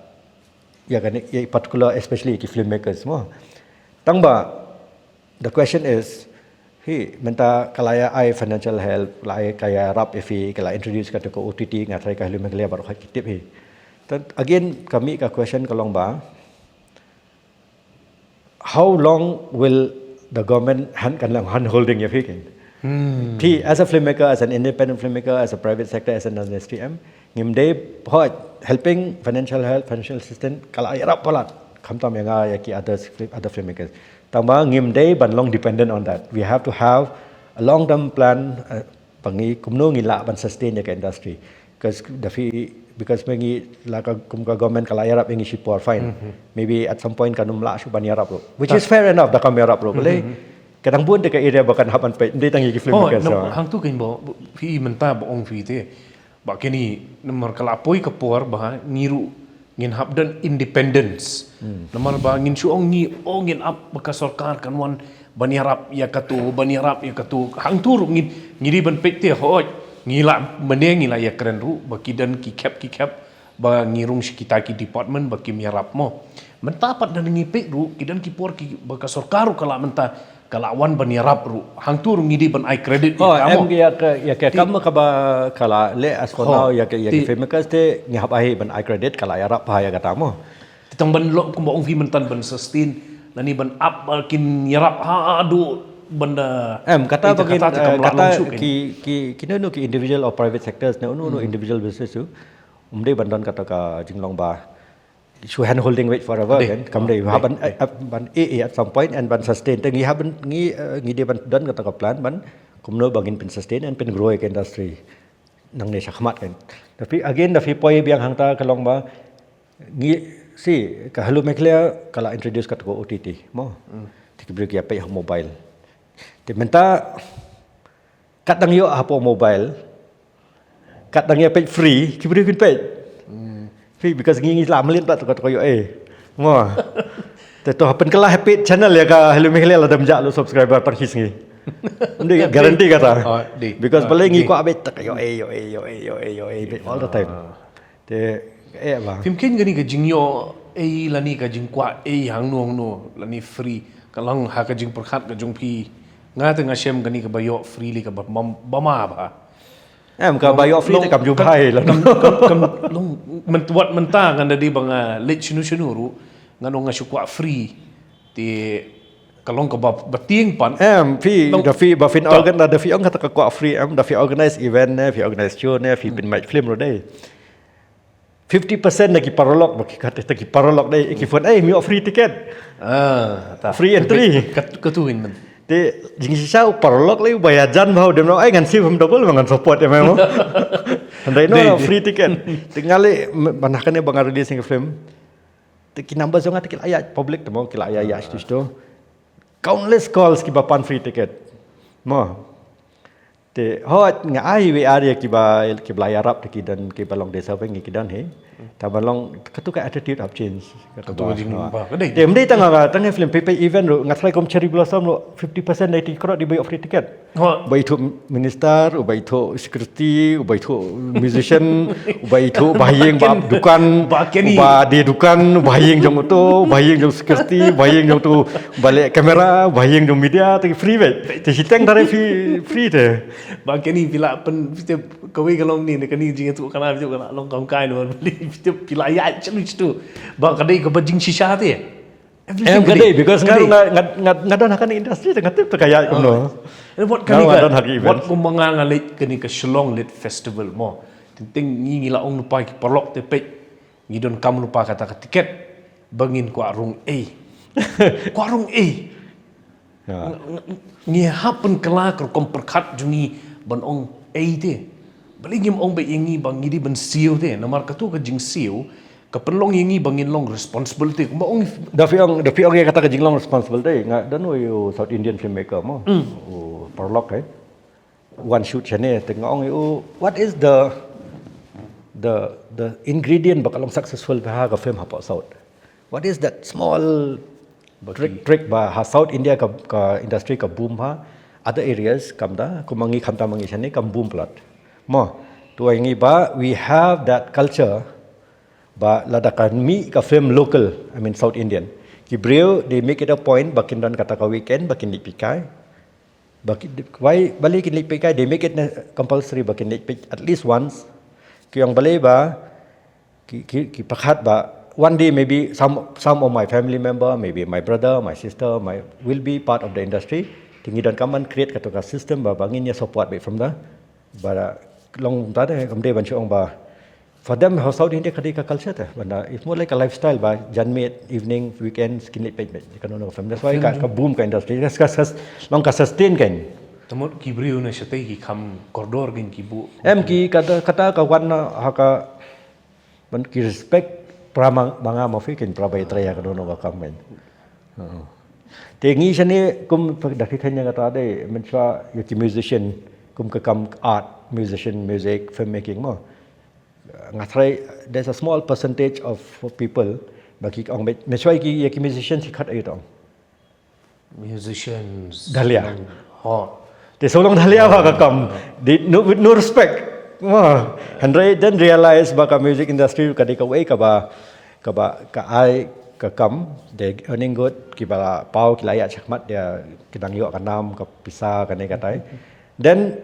ïa kane, ïa particular, especially ki filmmakers mo. Tang ba, the question is, hi, mynta ka la ïa ai financial help, la ïa, ka ïarap ïa phi, ka la introduce kata ka O T T, nga tharai ka Hello Meghalaya baroh ki tip hi. Then again, ka mih ka question ka long ba, how long will the government hand, kan long hand holding ïa phi kein? Phi, as a filmmaker, as an independent filmmaker, as a private sector, as an industry em, ngim dei, hooid, helping, financial help, financial assistance, ka la ïarap palat. Khamtam ïa nga, ïa ki others, other filmmakers. Tang ba ngim dei ban long dependent on that. We have to have a long term plan, uh, ba ngi kumno ngi lah ban sustain ïa ka industry. Because da phi, because ma ngi la ka, kum ka government ka la ïarap ïa ngi shipor, fine. Maybe at some point kan ym lah shuh ban ïarap ruh. Which is fair enough, da kam ïarap ruh. Balei, ka dang bun te ka area ba kan hap ban peit, ym dei tang ïa ki filmmakers. Hangtu kein ba phi mynta ba ong phi te. Ba kine, namar ka la poi ka por ba ngi ruh ngin hap don independence. Namar ba ngin shu ong ngi, oh, ngin ap ba ka sorkar kan wan ban ïarap ïa katu, ban ïarap ïa katu. Hangtu ruh ngin, ngi dei ban peit te, hooid. Ngi la mynne, ngi la ïakren ruh ba ki don ki khep ki khep ba ngi rung sha kita ki department ba kim ïarap mo. Mynta pat da ngi peit ruh, ki don ki por ki, ba ka sorkar ruh ka la mynta ka la wan ban ïarap ruh. Hangtu ruh ngi dei ban ai credit ïa ka mo. Em, ïa ka, ïa ka kam kaba ka la leh as for now, ïa ka, ïa ka filmmakers te ngi hap ai ban ai credit, ka la ïarap bha ïa kata mo. Te tang ban long kumba ong phi mynta ban sustain, lane ban ap ba kin ïarap haduh ban da. Em, kata ba ngin, kata ki, ki, kino kino ki individual or private sectors ne, uno uno individual business tu, ym dei ban don kata ka jinglong ba shu hand holding weight forever kan. Kam dei, ha ban, eh, ban, eh, eh, at some point and ban sustain. Te ngi ha ban, ngi, eh, ngi dei ban don kata ka plan ban kumno ba ngin pyn sustain and pyn grow ïa ka industry nangne shakhmat kan. Tapi again, da phi poi biang hangta ka long ba ngi, si, ka Hello Meghalaya ka la introduce kata ka O T T mo. Te ki briew ki ïa peit ha mobile. Te mynta kat dang ïoh hapoh mobile, kat dang ïa peit free, ki briew kin peit. Free, because ngi, ngi la mlien pat, kata ka ïoh, eh. Mo. Te to ha pynkylla ha peit channel ïa ka Hello Meghalaya, lada ym jah lut subscriber tang shi sngi. Ym dei, guarantee kata. Because balei ngi kwah beit, ta ka ïoh, eh, ïoh, eh, ïoh, eh, ïoh, eh, ïoh, eh, beit all the time. Te, eh, ba. Phim kheiñ kane ka jingïoh ei lane ka jingkwah ei hangno hangno lane free. Ka long ha ka jingpyrkhat ka jong phi. Nga te nga shem kane kaba ïoh free lei kaba ma, ba ma ba. Em, kaba ïoh free te kam ju bha ei la. Kam, kam, kam long, wat mynta ngan da dei ba nga leit shano shano ruh, ngan ong nga shu kwah free. Te ka long kaba, ba tieng pat. Em, phi, da phi, ba phin organ, da phi ong kata ka kwah free, em, da phi organize event ne, phi organize show ne, phi pynmih film ruh dei. Fifty percent na ki paralok, ba ki kata ki paralok dei, ki phone, eh, me ïoh free ticket. Ah, ta. Free entry. Kat, katu in man. Te jingshisha u paralok lei uba ïajan bha u dem noh, eh, ngan siew phim double, ngan support ïa me mo. Hynrei no, free ticket. Te nga lei, ban ha kane ba nga release ïa ka film. Te ki number jong nga te ki la ïaid public te mo, ki la ïaid, ïaid shatu shatu. Countless calls kiba pan free ticket. Mo. Te hooid nga ai wei ar ïa kiba, kiba la ïarap te ki don, kiba long dei sa weng ki don hi. Tang ba long katu ka attitude hap change. Katu ka jingba ka dei. Te ym dei tang nga, tang ha film, phi peit event ruh, nga tharai kum Cherry Blossom ruh, fifty percent na ki paralok dei ba ïoh free ticket. Uba ithuh minister, uba ithuh security, uba ithuh musician, uba ithuh ba ha ïing ba ap dukan, uba die dukan, uba ha ïing jong uto, uba ha ïing jong security, uba ha ïing jong uto, ba leh camera, uba ha ïing jong media, te free beit. Te shiteng tare free, free te. Ba kane phi la pyn, phi te kawei ka long ne, kane jingïathuh khana, phi te ka la long kam kai no, phi te phi la ïaid shatu shatu. Ba ka dei kaba jingshisha te. Em, ka dei, because nga, nga, nga, nga don ha kane industry te nga tip te ka ïaid kumno. Wat kane ka, wat kumba nga, nga leit kane ka Shillong Lit Festival mo. Teng teng ngi, ngi la ong lypa ki paralok te peit. Ngi donkam lypa kata ka ticket ba ngin kwah rung ei. Kwah rung ei. Ngi hap pynkylla ka rukom pyrkhat jong ngi ban ong ei te. Balei ngim ong beit ïa ngi ba ngi dei ban siew te, namar katu ka jingsiew ka pynlong ïa ngi ba ngin long responsible te. Kumba ong, Da phi ong, da phi ong ïa kata ka jinglong responsible te, nga don uwei u South Indian filmmaker mo. U Paralok eh. Wan shoot shane te nga ong ïa u, what is the the the ingredient ba ka long successful ha ka film hapoh South? What is that small trick, trick ba ha South India ka, ka industry ka boom ha other areas kam da, kumba ngi khamtam ngi shane kam boom palat. Mo, tu ïa ngi ba we have that culture ba lada ka mih ka film local, I mean South Indian, ki briew they make it a point ba kin don kata ka weekend ba kin leit peit kai. Ba ki, why, balei kin leit peit kai, they make it ne-, compulsory ba kin leit peit at least once. Ki ong balei ba ki, ki, ki pyrkhat ba one day maybe some, some of my family member, maybe my brother, my sister, my, will be part of the industry. Te ngi donkam ban create katu ka system ba, ba ngin ïa support beit from the, ba long ta de kam dei ban shu ong ba for them ha South India ka dei ka culture te. Ba na, it's more like a lifestyle ba janmiet, evening, weekends kin leit peit peit kano kano ka film. That's why ka, ka boom ka industry. Ka, ka, ka long ka sustain kan. Te mut ki briew na shatei ki kham kordor kan ki buh. Em ki kata, kata ka wan na ha ka ban ki respect para ma-, ma nga ma phi kan para ba ïa trei ïa kano kano ka kam kan. Te ngi shane kum da phi khein ïa kata de, mynshuwa ïa ki musician kum ka kam art, musician, music, filmmaking mo. Nga tharai there's a small percentage of people ba ki ong, mynshuwa ïa ki, ïa ki musician ki khat aïu tong? Musicians. Dahlia. Hot. Te shu long dahlia ba ka kam. They, no, with no respect. Mo. Hynrei then realize ba ka music industry ka dei kawei kaba, kaba ka ai ka kam, they earning good, kiba la paw ki la ïaid shakhmat, ïa ki dang ïoh ka nam, ka pisa, kane katai. Then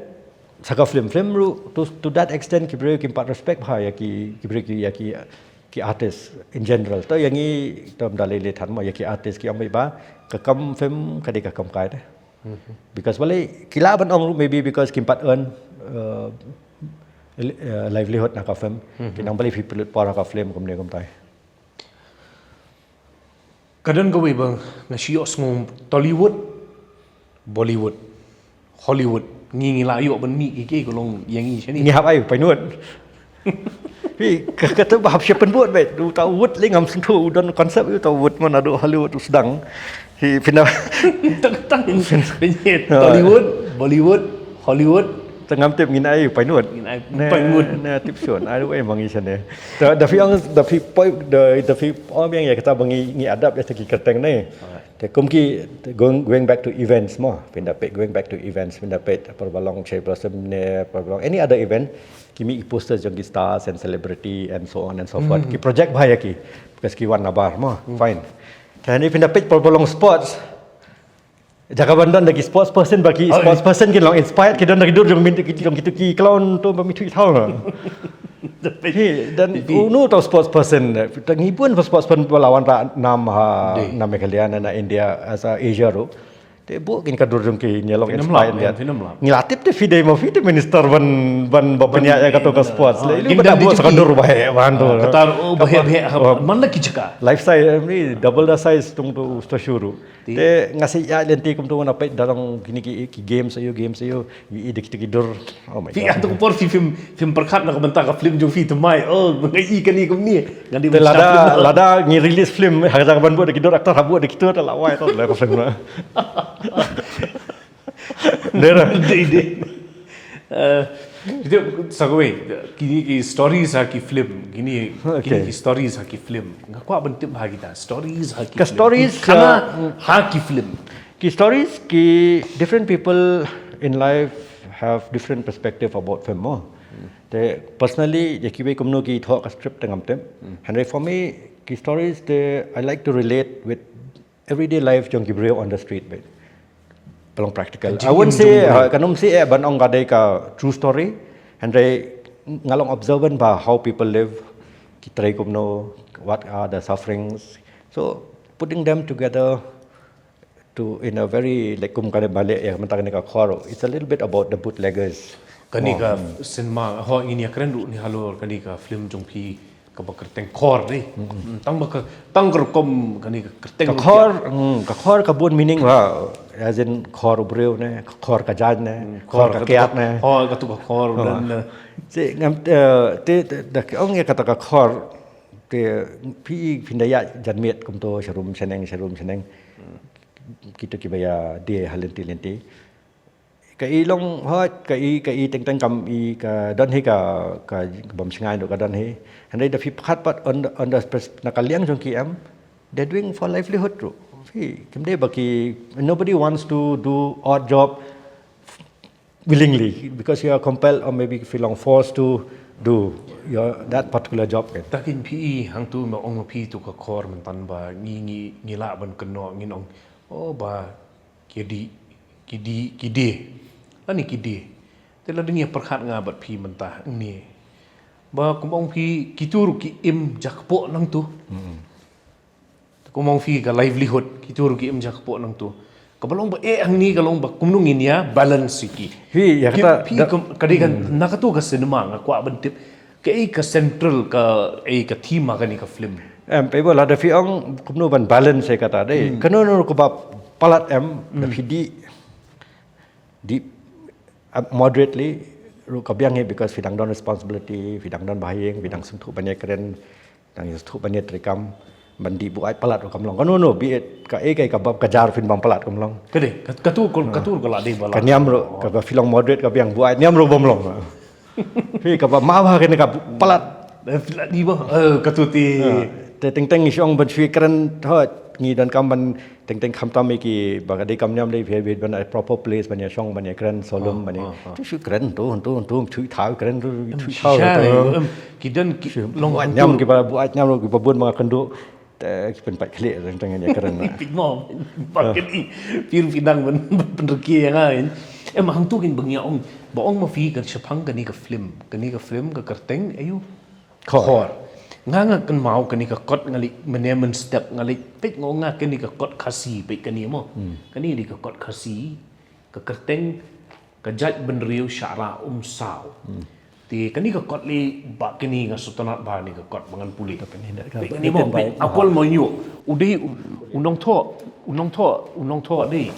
sa ka film, film ruh to, to that extent ki briew kim pat respect bha ïa ki, ki briew ki, ïa ki, ki artist in general. To ïa ngi to ym da lei lei than mo, ïa ki artist ki ong beit ba ka kam film ka dei ka kam kai te. Because balei ki lah ban ong ruh maybe because kim pat earn uh, li-, uh, livelihood na ka film. Ki nang balei phi pynlut por ha ka film kumne kumtai. Ka don kawei ba nga shu ïohsngew, Tollywood, Bollywood, Hollywood. Ngi ngi la ïoh ban mih kiei kiei ka long ïa ngi shane. Ngi hap ai u pynlut. Phi ka, kata ba hap sha pynlut beit. Uta u wut lei ngam sngewthuh, u don concept uta u wut, man, naduh Hollywood u sdang. Phi, phi na. Tang tang. Tollywood, Bollywood, Hollywood. Te ngam tip ngin ai u pynlut. Ngin ai u pynlut. Ne tip shun ai u ai ma ngi shane. Da, da phi ong, da phi poi, da, da phi ong biang ïa kata ba ngi, ngi adapt ïa ki kyrteng ne. Te kum ki, going, going back to events mo, phin da peit, going back to events, phin da peit por ba long Cherry Blossom ne, por ba long any other event, ki mih ki posters jong ki stars and celebrity and so on and so forth. Ki project bha ïa ki, because ki wan nabar mo, fine. Te hangne phin da peit por ba long sports, jaka ban don da ki sports person, ba ki sports person ki long inspired, ki don da ki dur jong min, jong kitu ki clown to ba mi tu thaw na. Hi, dan unu tau sports person, ta ngi bun sports person ba la wanrah nam ha, na Meghalaya, na, na India, as a Asia ruh. Te buh kin ka dur jong ki, ngi long inspired. Ngi la tip te phi dei mo, phi te minister ban, ban ba pynïaid ïa katu ka sports. Lei lu ba da buh sa ka dur ba heh ban tu. Kata ruh ba heh, ba heh, man la ki jaka. Life size, ni double the size tung tu sto shuru. Te nga sa ïaid lynti kumtu, nga peit da long kine ki, ki games aïu, games aïu, ïa i dik tik i dur. Oh my God. Phi atu ka por phi, phim, phim pyrkhat na ka bynta ka film jong phi thymmai. Oh, nga i kane kumne. Nga dei ban shah film. Lada ngi release film, ha ka jaka ban buh da ki dur actor, ha buh da ki dur, la wai to la ka film na. Dei, dei. Eh, sa kawei, kine ki stories ha ki film, kine, kine ki stories ha ki film. Nga kwah ban tip ha kita stories ha ki film. Ka stories, ki khana ha ki film. Ki stories, ki different people in life have different perspective about film mo. Te personally, ïa kiwei kumno ki thoh ka script te ngam tip. Hynrei for me, ki stories te, I like to relate with everyday life jong ki briew on the street beit. Ba long practical. I wouldn't say, uh, kan ym shu eh ban ong ka dei ka true story. Hynrei nga long observant ba how people live, ki trei kumno, what are the sufferings. So putting them together to, in a very, like, kum kane ba leh ïa mynta kane ka khor, it's a little bit about the bootleggers. Kane ka cinema, ho, ngin ïa kren ruh ni halor kane ka film jong phi Kaba kyrteng khor dei. Tang ba ka, tang ka rukom kane ka kyrteng. Ka khor, mm, ka khor ka bun meaning ba, as in khor u briew ne, khor ka jaiñ ne, khor ka kiad ne. Khor ka tu ka khor dan ne. Te ngam, eh, te, te da ki ong ïa kata ka khor, te phi, phin da ïa janmiet kumto sharum shaneng, sharum shaneng. Kito kiba ïa die ha lynti lynti. Ka i long hot, ka i, ka i teng teng kam i ka don hi ka, ka bym shngaiñ ruh ka don hi. Hynrei da phi pyrkhat pat on the, on the pers-, na ka liang jong ki em, they're doing for livelihood ruh. Phi, kim dei ba ki, nobody wants to do odd job willingly because you are compelled or maybe feeling forced to do your, that particular job kan. Takin phi i hangtu ma ong ma phi tu ka khor myntan ba ngi, ngi, ngi lah ban kynnoh ngin ong, oh ba ki die, ki die, ki die. Lane ki die. Te la dang ïa pyrkhat nga bad phi mynta ngi. Ba kum ong phi kitu ruh ki im jakpoh nangtu. Kum ong phi ka livelihood, kitu ruh ki im jakpoh nangtu. Kaba long ba eh hangne ka long ba kumno ngin ïa balance ïa ki. Phi ïa kata phi da- ka dei kan na katu ka cinema nga kwah ban tip. Kaei ka central ka, ei ka theme ha kane ka film. Em, phi ba lada phi ong kumno ban balance ïa kata dei. Kano kano kaba palat em da phi die, die, uh, moderately ruh ka biang hi because phi dang don responsibility, phi dang don bahaïing, phi dang sngewthuh ban ïakren, dang sngewthuh ban ïatreikam, ban die buaid palat ruh kam long. Kano kano, be it kaei kaei kaba ka jar phin bam palat kam long. Ka dei, ka, katu ka, katu ka la dei ba la. Ka niam ruh, kaba phi long moderate ka biang buaid niam ruh bym long. Phi kaba ma ba kane ka palat. Eh, phi la die ba, eh, katu te. Te teng teng ngi shong ban shu kren hot, ngi donkam ban teng teng khamtam ïa ki ba ka dei kam niam dei phi ban a proper place ban ïa shong ban ïa kren solemn ban ïa. Tu shu kren tu, tu, tu, tu thaw kren tu, tu thaw. Ki don ki long buaid niam ki ba buaid niam ruh ki ba bun ba nga kynduh. Te ki pynpait khlieh teng teng ïa kren. Phi mo, ba kane phi ruh phi dang ban pynrkhie ïa nga. Em hangtu kin ba ngi ong, ba ong ma phi ka shaphang kane ka film, kane ka film ka kyrteng aïu? Khor. Nga nga kynmaw kane ka kot nga leit mynne mynstep nga leit peit nga ong nga kane ka kot Khasi peit kane mo. Kane dei ka kot Khasi ka kyrteng Ka Jaitbynriew Shahrah Umsaw. Te kane ka kot lei ba kane nga sngewtynnat ba kane ka kot ba ngan pule. Peit kane mo peit Akol Mawïngyuh u dei u nongthoh u nongthoh u nongthoh dei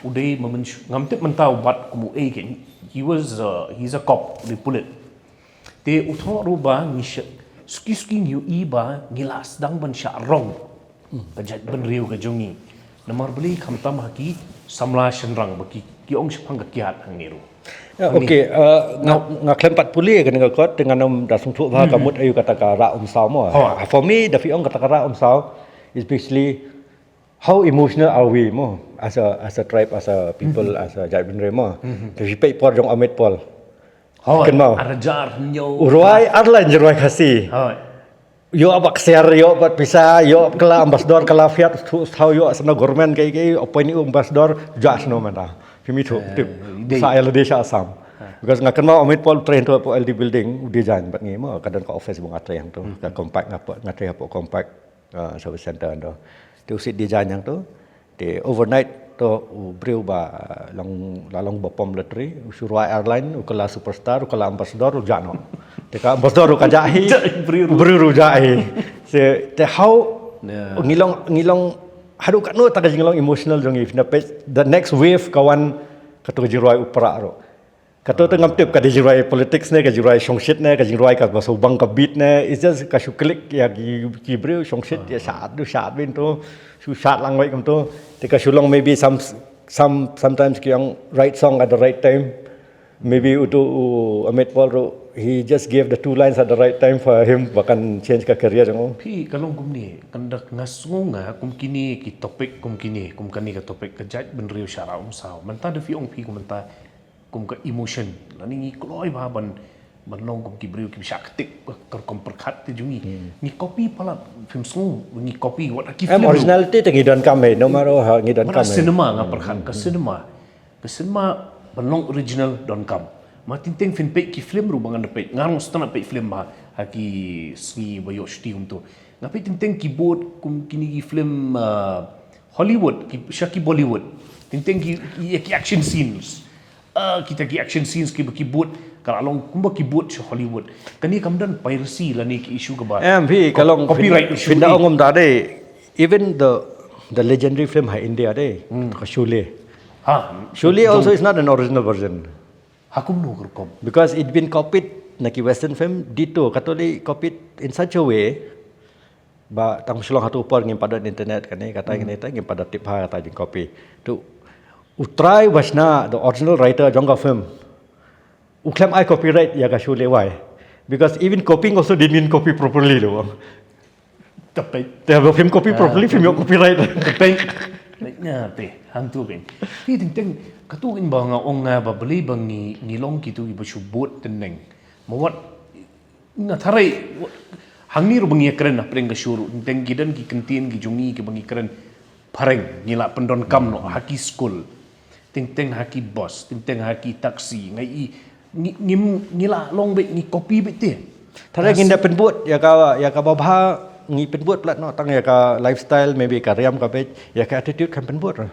u dei ma ngam tip mynta u bat kum u ei ken. He was, uh, he's a cop, u dei pulit. Te u thoh ruh ba ngi suki suki ngi ïohi ba ngi la sdang ban shah rong ka jaitbynriew ka jong ngi. Namar balei khamtam ha ki samla shynrang ba ki ong shaphang ka kiad hangne ruh. Okay, nga khlem pat pule kane ka kot te ngan ym da sngewthuh ba ka mut aïu kata ka Rah Umsaw mo. For me da phi ong kata ka Rah Umsaw is basically how emotional are we mo as a, as a tribe, as a people, as a jaitbynriew mo. Te phi peit por jong Amit Paul. Kynmaw. U rwai arlain, u rwai Khasi. Ïoh ba ksiar, ïoh ba pisa, ïoh kylla ambassador, kylla fiat, thaw ïoh sna government kai kai, appoint u ambassador, jah sno mynta. Phi mi thuh tip sa ïa lade sha Assam. Because nga kynmaw Amit Paul trei hangto hapoh L D building, u design bad ngi mo, ka don ka office ba nga trei hangto, ka Compact nga trei hapoh Compact. Service center hangto. Te u sit design hangto. Te overnight to u briew ba long la long ba pom lottery, u shu rwai arlain, u kylla superstar, u kylla ambassador, u jah noh. Te ka ambassador u ka jah hi, u briew u jah hi. Te how ngi long ngi long haduh katno ta ka jinglong emotional jong ngi. Na peit the next wave ka wan kato ka jingrwai u Prah ruh. Kato te ngam tip ka jingrwai politics ne, ka jingrwai shongshit ne, ka jingrwai kaba shu bang ka beat ne, it's just ka shu click ïa ki briew shongshit ïa shad, du shad bynta, shu shad lang wei kumto. Te ka shu long maybe some, some, sometimes ki ong right song at the right time. Maybe uto u Amit Paul ruh, he just gave the two lines at the right time for him ba kan change ka career jong u. Phi ka long kumne, kan dak nga sngew nga kum kine ki topic kum kine, kum kane ka topic ka jaitbynriew Shahrah Umsaw. Mynta da phi ong phi kum mynta kum ka emotion lane ngi kloi ba ban ban long kum ki briew ki shah ktik ka rukom pyrkhat te jong ngi. Ngi copy palat, phim sngew ngi copy wat ha ki film. Originality te ngi donkam hi, no matter how ngi donkam hi. Cinema nga pyrkhat ka cinema, ka cinema ban long original donkam. Ma teng teng phin peit ki film ruh ba ngan da peit, nga ruh sngewtynnat peit film ba ha ki sngi ba ïoh shooting kumto. Nga peit teng teng ki bud kum kine ki film Hollywood, ki sha ki Bollywood, teng teng ki, ki action scenes. uh, kita ki action scenes kiba ki bud, ka la long kumba ki bud sha Hollywood. Kane kam don piracy lane ki issue kaba. Em, phi ka long copyright issue. Pynda ong um da de, even the the legendary film ha India de, ka Sholay. Ha, Sholay also is not an original version. Ha kumno ka rukom? Because it been copied na ki western film, dito katoli copied in such a way ba tang shlong hatu por ngim pat don internet kane kata kane ta ngim pat don tip ha kata jing copy. Tu u trai ba shna the original writer jong ka film u khlem ai copyright ïa ka Sholay, why? Because even copying also didn't mean copy properly lo. Tapi Te ba film copy properly, film ïoh copyright. Teng. Nga te hangtu kan. Ti teng teng katu kan ba nga ong nga ba beli ba ngi ngi long kitu iba shu bud teneng. Mawat nga tharai hangne ruh ba ngi kren na pdeng ka shuh ruh teng ki don ki kyntien ki jong ngi kiba ngi kren phareng ngi la pyndonkam noh ha ki skul. Teng teng ha ki bus, teng teng ha ki taxi, ngai i ngi ngi la long beit ngi copy beit te. Tharai ngin da pynbud ïa ka ïa ka babha ngi pynbud plat noh tang ïa ka lifestyle, maybe ka riam ka beit, ïa ka attitude kan pynbud.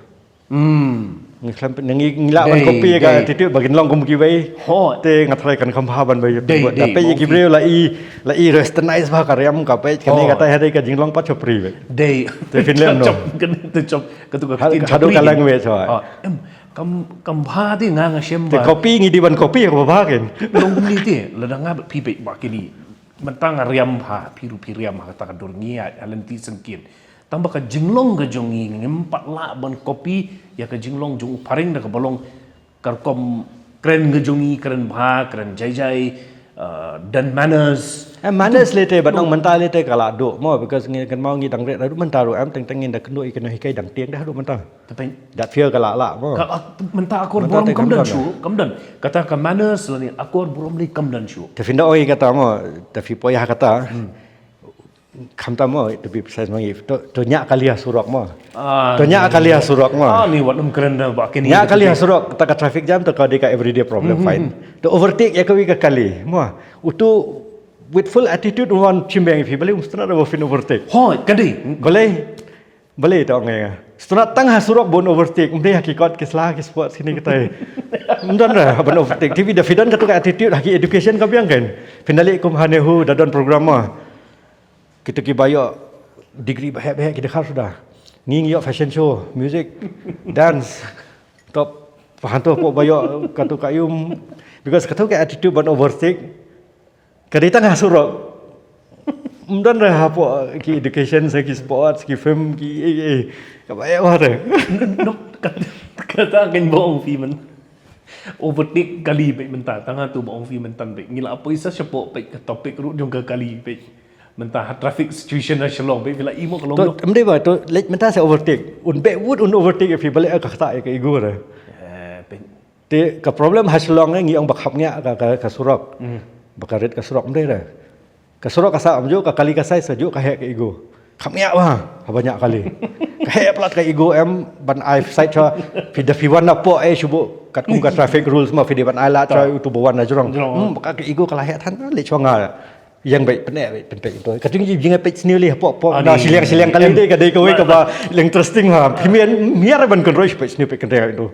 Hmm. Ngi khlem ngi ngi la ban copy ïa ka attitude ba ngin long kum kiwei. Te nga tharai kan kham bha ban bai pynbud. Tapi ïa ki briew la i la i westernize ba ka riam ka beit kane kata ha dei ka jinglong pat chopri beit. Dei. Te phin lem no. Te chop katu ka Hadu ka language. Em kam kam bha te nga nga shem Te ba. Copy ngi di ban copy ka babha ken. Long ni te lada nga ba phi beit ba kini. Mentang riam bha phi ruh phi riam ha kata ka dur ngi ha lenti sengkin. Tang ba ka jinglong ka jong ngi ngim pat lah ban copy ïa ka jinglong jong u phareng da kaba long ka rukom kren ka jong ngi, kren bha, kren jai jai, uh, don manners. Em manners lete ba nong mynta lete ka la duh mo because ngi kan mau ngi dang ret da duh mynta ruh em teng teng ngin da kynduh ïa kano hikai dang tieng da duh mynta. Tapi dat fear ka la la mo. Ka, ah, mynta akor burom kam don shuh, kam don. Kata ka manners lane akor burom lei kam don shuh. Te phin da oi kata mo, te phi poi ha kata. Khamtam mo, to be precise mo ngi. To to nya kali ha surok mo. To nya kali ha surok mo. Ah, ni wat um kren da ba kini. Nya kali ha surok ta ka traffic jam to ka dei ka everyday problem, fine. To overtake ïa ka wi ka kali mo. Utu with full attitude wan chimbeng phi bale um stra da ba phin overtake. Ho, ka dei. Bale. Bale to ngai. Stunat tang ha surok bun overtake, mdei ha ki kot ki sla ki sport sini kitai. Mdan da ban overtake. T V da phi don katu ka attitude ha ki education ka biang kan. Phin da leh kum ha NEHU da don program ma. Kitu ki ba ïoh degree ba heh ba heh ki dkhar suda. Ngi ngi ïoh fashion show, music, dance. Top pahanto po ba ïoh katu ka ïum. Because katu ka attitude ban overtake. Ka dei tang ha surok. Mdan da hapoh ki education sa ki sports ki film ki eh eh. Ka ba eh wa te. Kata kan ba ong phi man. Overtake kali beit mynta tang ha tu ba ong phi mynta beit. Ngi la poi sa shapoh beit ka topic ruh jong ka kali beit. Mynta ha traffic situation ha Shillong beit phi la imo ka long. To mdei ba to leit mynta sa overtake. Un beit wut un overtake phi bale ka kata ka ego re. Eh beit. Te ka problem ha Shillong ngi ong ba khap ngiah ka ka surok. Ba ka rit ka surok mdei re. Ka surok ka sa am ju ka kali ka sai sa ju ka heh ka ego. Khap ngiah ba ha ba ngiah kali. Ka heh plat ka ego em ban ai side cha phi da phi wan na po eh shubu kat kum ka traffic rules ma phi da ban ai la cha utu ba wan na jrong. Hmm ka ego ka la heh than le chwa nga. Yang beit pyneh beit pynpeit to. Ka jing jing peit sniew li hapoh poh na shiliang shiliang kali dei ka dei kawei kaba interesting ha. Phi mian miar ban kan roi peit sniew peit kan dei to.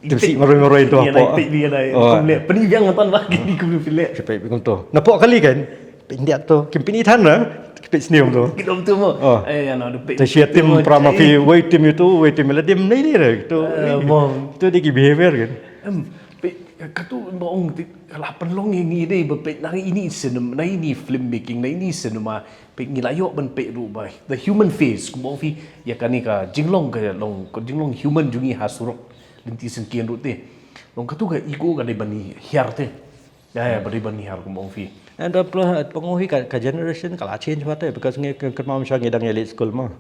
Tim si maroi maroi to hapoh. Peit bi dai. Kum le pynbiang tan ba ki di kum phi le. Peit kum to. Na poh kali kan. Peit dia to kim pini than na. Peit sniew to. Ki dom tu mo. Eh ya na peit. Te sia tim prama phi wei tim itu wei tim la dim nei ni re to. To dei ki behavior kan. Em peit katu ba ong ti Ka la pynlong ïa ngi dei ba peit na ini cinema, na ini film making, na ini cinema. Peit ngi la ïoh ban peit ruh ba the human face kumba ong phi ïa kane ka jinglong ka long ka jinglong human jong ngi ha surok lynti syngkien ruh te. Long katu ka ego ka dei ban hiar te. Ya ya ba dei ban hiar kumba ong phi. And uh, pla- pynlong hi ka, ka generation ka la change ba te because ngi kynmaw sha ngi dang ïa leit school mo.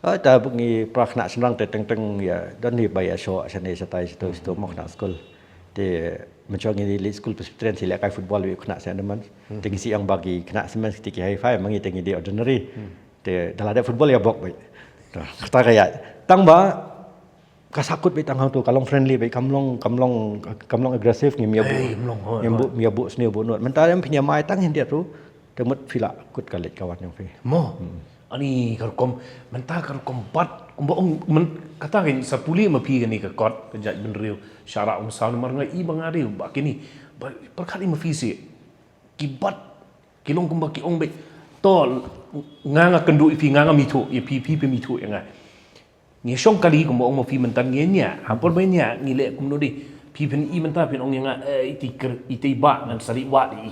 Ai ta ngi pra khynnah shynrang te teng teng ïa don hi ba ïa shoh shane shatai shato shato mo khynnah skul. Te mynshwa ngi leit skul Presbyterian si leh kai football wi khynnah Saint Edmunds. Te ngi si ong ba ki khynnah Saint Edmunds te ki high five ma ngi te ngi dei ordinary. Te da la dep football ïa bok beit. Kata ka ïa tang ba ka sakut beit tang hangto ka long friendly beit kam long kam long kam long aggressive ngim ïa buh. Ngim buh ïa buh sniew buh nud. Mynta em phin ïa mai tang hyndiat ruh. Te mut phi la kut ka leit ka wan jong phi. Mo. Ani ka rukom mynta ka rukom bat Ba ong men kata kan sa pule ma phi kane ka kot ka jaitbynriew. Shara ong sa namar nga i ba nga riew ba kini ba pyrkhat i ma phi si ki bat ki long kumba ki ong beit to nga nga kynduh i phi nga nga mithuh i phi phi phi mithuh ïa nga. Ngi shong kali kumba ong ma phi mynta ngi nia ha por ba nia ngi leh kumno di phi phin i mynta phin ong ïa nga eh, i ti ker i ti ba ngan sari wa di.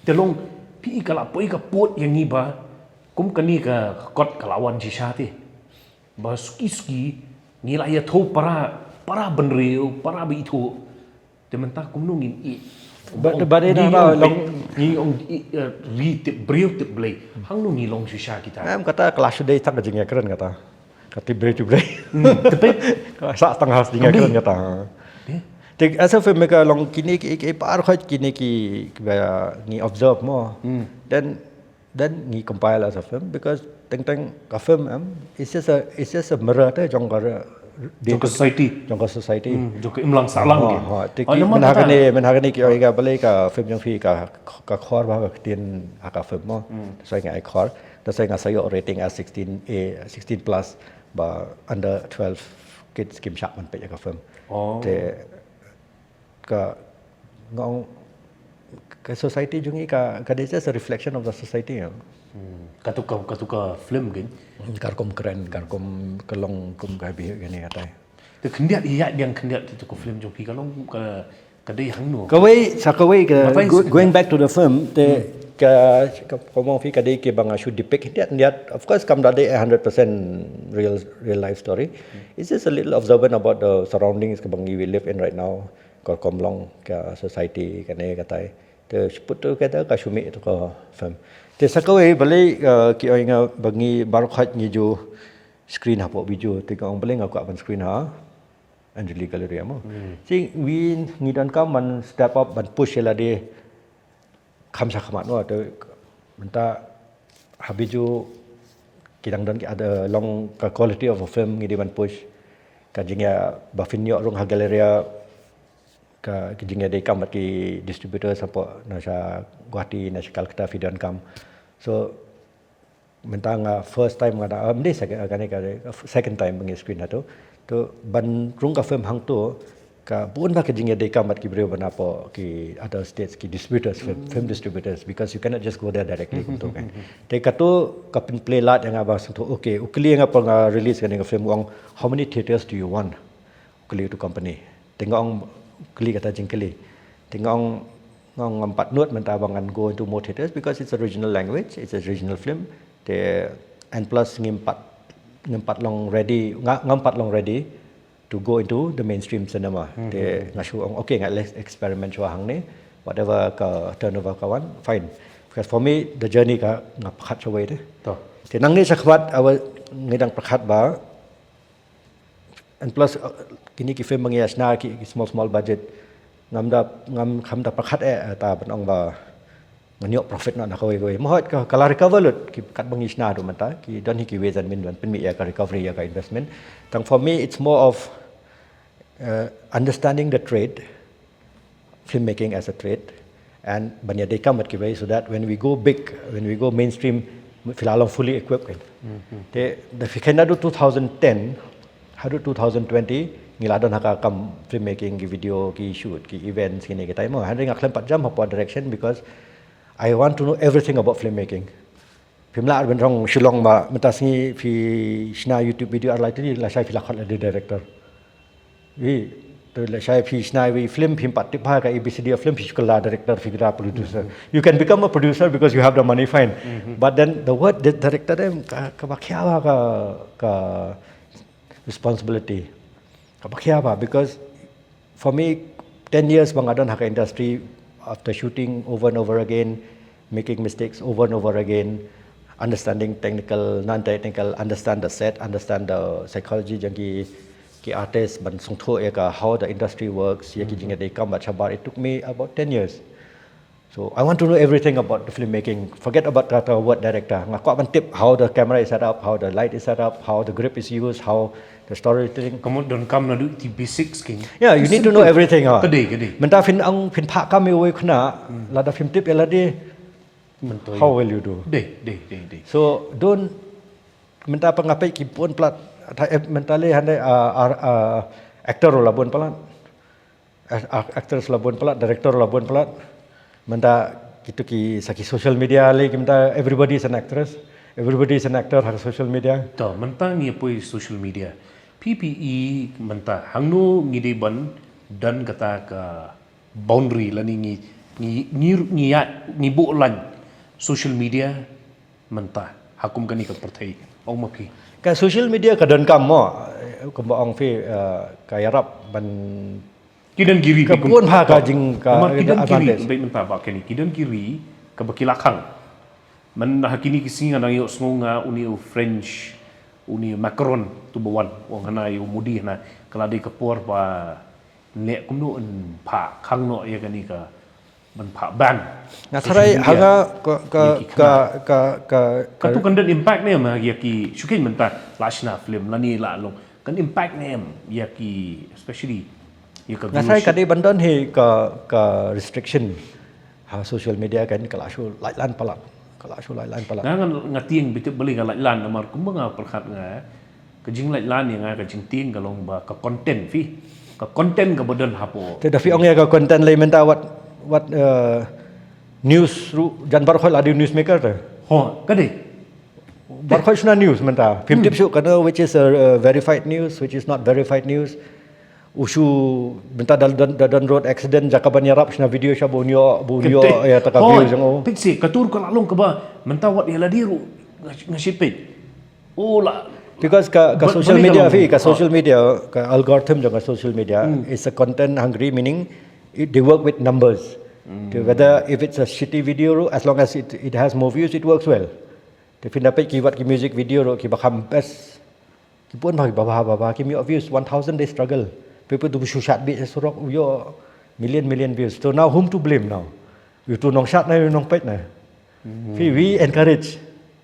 Te long phi i ka la poi ka put ïa ngi ba kum kani ka kot ka la wan shisha te. Ba suki suki ngi la ïathuh para para bynriew para ba ithuh. Te mynta kumno ngin i. Ba ba de na ba long ngi ong i eh, ri tip briew tip blei. Hangno ngi long shisha kita. Em kata clash de tang jingïakren kata. Kati briew tu briew. Tepe. Sa tang has jingïakren kata. Te as a filmmaker long kini ki ki par khoi kini ki ba ngi observe mo. Then then ngi compile as a film because teng teng ka film em it's just a it's just a mirror te jong ka re- Jong ka society. Jong ka society. Jong ka imlang sahlang Ha, ke. ha, te ki men ha kane men ha kane ki oi ka balei ka film jong phi ka ka khor ba ka ktien ha ka film mo. That's why nga ai khor. That's why nga sa ïoh rating as sixteen A sixteen plus ba under twelve kids kim shah ban peit ïa ka film. Oh. Te ka nga ong ka society jong ngi ka ka is just a reflection of the society. Katu ka katu ka film kan. Kar kum kren kar kum ka long kum ka bi kane katai. Te khyndiat ïa biang khyndiat tu ka film jong phi ka long ka ka dei hangno. Kawei sa kawei ka Batai go- sa- going back to the film te ka ka komong phi ka dei ke bang should depict khyndiat khyndiat of course kam da dei a hundred percent real real life story. It's just a little observant about the surroundings ke bang we live in right now. Kor kom long ka society kane katai. Te put together ka shumi tu ka film. Te sa kawei balei uh, ki oi nga bangi bar khaj ngi ju screen hapo video te ka ong balei nga kwah ban screen ha Anjali Galleria mo. Si wi ngi don kam ban step up ban push ïa lade kham sha khmat no te mynta ha video ki dang don ki ada long ka quality of a film ngi di ban push ka jingïa ba phin ïoh rung ha Galleria ka ki jingïadei kam bad ki distributors hapoh na sha Guwahati na sha Calcutta phi don kam. So mynta nga first time nga da um, ni second ka ni ka second time ngi screen hato. To ban rung ka film hangto ka bun ba ka jingïadei kam bad ki briew ban hapoh ki other states ki distributors film, film distributors because you cannot just go there directly kumto kan. Te kato ka pynplay lad ïa nga ba sngewthuh okay u kylli ïa nga por nga release ka ni ka film u ong how many theaters do you want? Kylli tu company. Te nga ong kylli kata jingkylli. Te nga ong nga ong ngam pat nud mynta ba ngan go into more theaters because it's a regional language, it's a regional film. Te and plus ngim pat ngim pat long ready nga ngam pat long ready to go into the mainstream cinema. Te nga shu ong okay nga let's experiment shuwa hangne whatever ka turnover ka wan fine. Because for me the journey ka nga pyrkhat shuwa te. To. Te nangne sa khmat awa ngi dang pyrkhat ba and plus uh, kini ki film ba ngi ïa shna ki, ki small small budget ngam da ngam kham da pyrkhat eh ta ban ong ba ngan ïoh profit na na kawei kawei. Mahot ka ka la recover lut ki kat ba ngi shna tu mynta ki don hi ki ways and means ban pynmih ïa ka recovery ïa ka investment. Tang for me it's more of uh, understanding the trade filmmaking as a trade and ban ïadei kam bad kiwei so that when we go big when we go mainstream phi la long fully equipped kan. Te da phi kena du two thousand ten haduh two thousand twenty ngi la don ha ka kam filmmaking ki video ki shoot ki events kine ki tai mo hynrei nga khlem pat jam hapoh direction because I want to know everything about filmmaking. Phim lah ban rong Shillong ba mynta sngi phi shna YouTube video ar lai tadi lashai phi la khot la director. Wi tu lashai phi shna wi film phim pat tip ha ka A B C D of film phi shu kylla director phi kylla producer. You can become a producer because you have the money fine. But then the word di- director em ka ka ba khia ba ka ka responsibility. Ka ba khia ba because for me ten years ba nga don ha ka industry after shooting over and over again, making mistakes over and over again, understanding technical, non-technical, understand the set, understand the psychology jong ki ki artist ban sngewthuh ïa ka how the industry works ïa ki jingïadei kam bad shabar it took me about ten years. So I want to know everything about the filmmaking. Forget about the, the word director. Nga kwah ban tip how the camera is set up, how the light is set up, how the grip is used, how the storytelling. Kamu don kam na du ti basics king. Yeah, you need to know everything. Ha. Kadi kadi. Mynta phin ang phin phah kam iwei khna, lada phim tip ïa lade, Mentoi. How will you do? Deh deh deh deh. So don't Mynta pat nga peit ki bun palat, mynta lei hangne actor la bun palat, actress la bun palat, director la bun palat. Mynta kitu ki sa ki social media lei, ki mynta everybody is an actress, everybody is an actor ha social media. To mynta ngi poi social media, phi phi i mynta hangno ngi dei ban don kata ka boundary lane ngi ngi ngi ngi buh lain social media mynta ha kum kane ka pyrthei, ong ma phi. Ka social media ka donkam mo, kumba ong phi, ka ïarap ban ki don ki ri ka bun bha ka jing ka advantage. Mynta ba kane ki don ki ri kaba ki la khang. Man ha kine ki sngi nga dang ïohsngew nga uni u French, uni Macron tu ba wan, ong hana ïa u Modi hana, ka la dei ka por ba ne kumno yn phah khang noh ïa kane ka ban phah ban. Nga tharai ha nga ka ka ka ka ka tu kan don impact ne em ïa ki shukein mynta la shna film lane la long, kan impact ne em ïa ki, especially ïa ka views. Nga tharai ka dei ban don hi ka ka restriction ha social media kan, ka la shu lait lan palat, ka la shu lait lan palat. Nga nga tieng bit balei ka lait lan, namar kumba nga pyrkhat nga ka jinglait lan ïa nga ka jingtieng ka long ba ka content phi, ka content kaba don hapoh. Te da phi ong ïa ka content lei mynta wat wat news ruh jan baroh khoit la dei newsmaker te. Ho ka dei. Baroh khoit shna news mynta, phim tip shuh kano which is a verified news, which is not verified news. U shu mynta da don road accident, jaka ban ïarap shna video sha ba un ïoh ba un ïoh ïa ta ka view jong u. Peit si ka tur ka la long kaba mynta wat ïa lade ruh nga shepit. Because ka social media phi, ka social media, ka algorithm jong ka social media is a content hungry, meaning they work with numbers. Whether if it's a shitty video ruh, as long as it it has more views, it works well. Te phin da peit ki wat ki music video ruh kiba kham best, ki bun bha kiba bha bha bha, kim ïoh views, one thousand they struggle. Peit peit tu ba shu shad beit surok u ïoh million million views. So now whom to blame now? Utu nongshad na u nongpeit na? Phi, we encourage.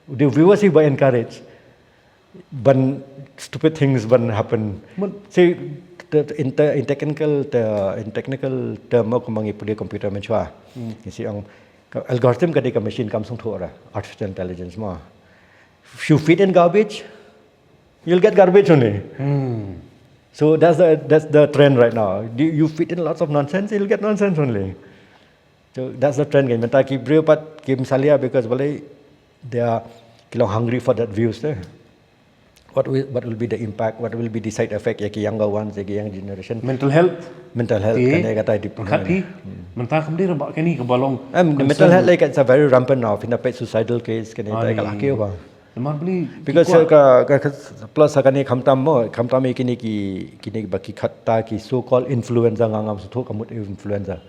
The viewers hi ba encourage ban stupid things ban happen. Si in technical, in technical term mo, kumba ngi pule computer mynshuwa, ngi si ong algorithm ka dei ka machine kam sngewthuh ra, artificial intelligence mo. If you feed in garbage, you'll get garbage only. So that's the that's the trend right now. You feed in lots of nonsense, you'll get nonsense only. So that's the trend kan. Mynta ki briew pat kim salia because balei, they are, ki long hungry for that views te. What will what will be the impact? What will be the side effect ïa ki younger ones, ïa ki young generation? Mental health. Mental health kan ïa kata dei pyrkhat phi. Mynta kam dei ra ba kane kaba long. Mental health like it's a very rampant now. Phin da peit suicidal case kane, ta ka la kiew ba. Namar balei? Because ka plus ha kane khamtam mo, khamtam ïa kine ki kine ba ki khatta ki so called influencer, nga ngam sngewthuh ka mut influencer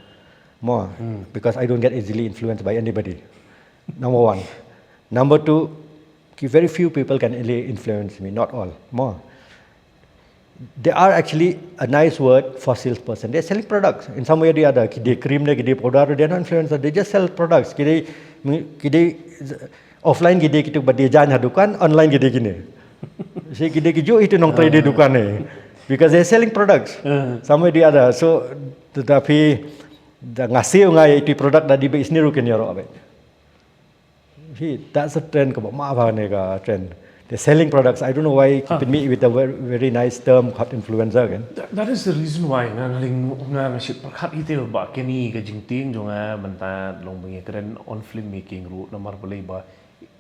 mo, because I don't get easily influenced by anybody. Number one. Number two, ki very few people can really influence me, not all. Mo, they are actually a nice word for salesperson. They're selling products in some way or the other. Ki dei cream ne, ki dei powder, they're not influencer. They just sell products. Ki dei ki dei offline ki dei kitu ba dei jan ha dukan, online ki dei kine. Si ki dei ki ju itu nongtrei dei dukan ne. Because they're selling products some way or the other. So tetapi da ngasih ngai itu product da dei ba isni rukin ïaroh abet. Hi, that's a trend kaba ma ba ne ka trend. They're selling products. I don't know why keeping me with a very, very nice term called influencer again. That, that is the reason why nga ngaling nga nga shit pyrkhat ite ba kini ka jingtieng jong nga mynta long bang ïa kren on filmmaking ruh namar balei ba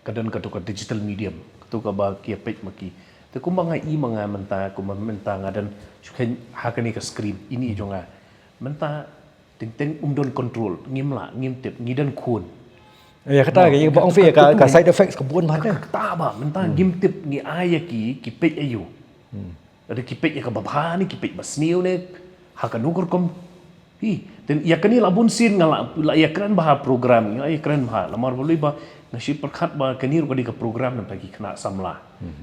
ka don katu ka digital medium katu kaba ki peit ma ki. Te kumba nga i ma nga mynta kumba mynta nga don shuken ha kane ka screen ini jong nga mynta. Teng teng um don control, ngim lah, ngim tip, ngi don khun. Ïa kata ka ba ong phi ka side effects ka bun bha. Kata ba mynta ngim tip ngi ai ïa ki ki peit ayu. Ada ki peit ïa ka ba bha ne ki peit ba sniew ne ha ka nukur kom. Hi, ten ïa kani la bun sin nga la la ïa kren bha program, nga ïa kren bha. Lamar bali ba nga shi perkhat ba kani ruh ka di ka program namta ki kena samla.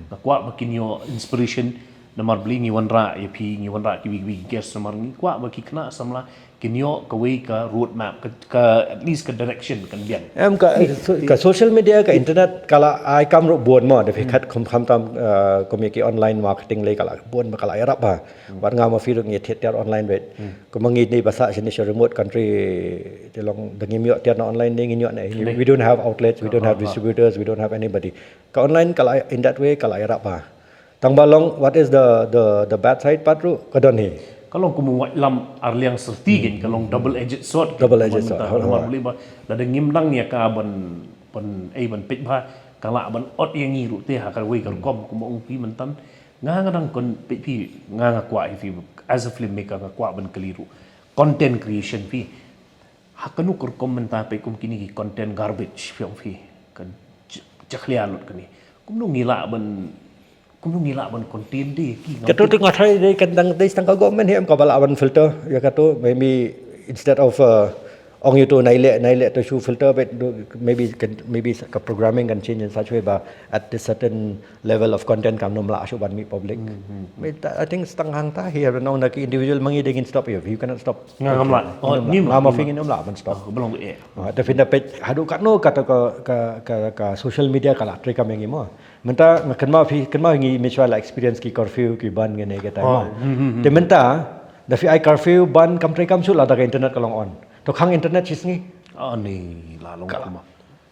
Nga kwah ba kin ïoh inspiration. Namar balei ngi wanrah ïa phi, ngi wanrah kiwei kiwei ki guest, namar ngi kwah ba ki khynnah samla kin ïoh kawei ka road map, ka, ka at least ka direction kan biang. Em ka, so- ka social media, ka internet ka la ai kam ruh bun mo, da phi khat kham kham tam, eh, kum ïa ki online marketing lei ka la bun ba ka la ïarap ba. Wat nga ma phi ruh ngi thied tiar online beit. Kum ma ngi ni ba sah shane sha remote country, te long da ngim ïoh tiar na online ne ngin ïoh ne. We don't have outlets, we don't have distributors, we don't have anybody. Ka online ka la, in that way ka la ïarap ba. Tang ba long, what is the, the, the bad side pat ruh, ka don hi. Ka long kum u waitlam arliang syrti kein, ka long double edged sword. Double edged sword, namar balei ba lada ngim nang ïa ka ban, ban, eh, ban peit ba ka lah ban ot ïa ngi ruh te ha kawei ka rukom, kum ong phi mynta. Nga, nga dang kon peit phi, nga, nga kwah ïa phi as a filmmaker, nga kwah ban kylli ruh content creation phi. Ha kano ka rukom mynta peit kum kine ki content garbage phi ong phi, ka j-, jakhlia lut kane. Kumno ngi lah ban, kumno ngi lah ban contain de ki. Kato tu nga try de, kan dang de tang ka government hi em ka ba lah ban filter ïa kato, maybe instead of, uh, ong ïa to nai leh, nai leh to shu filter beit, maybe kan, maybe ka programming kan change in such way ba at this certain level of content kam nym lah shuh ban mih public. But I think tang hangta hi, nong na ki individual ma ngi de ngin stop ïa, you cannot stop. Nga ngam lah. Oh, ngim lah, nga ma phi ngin nym lah ban stop. Ba long eh. Ah, da phin da peit haduh katno kata ka, ka, ka, ka social media ka la treikam ïa ngi mo. Mynta nga kynmaw phi, kynmaw ngi mynshwa la experience ki curfew ki ban ngi ne kita mo. Te mynta da phi ai curfew ban kam treikam shuh lada ka internet ka long on. To khang internet shisngi. Ani la long kumba.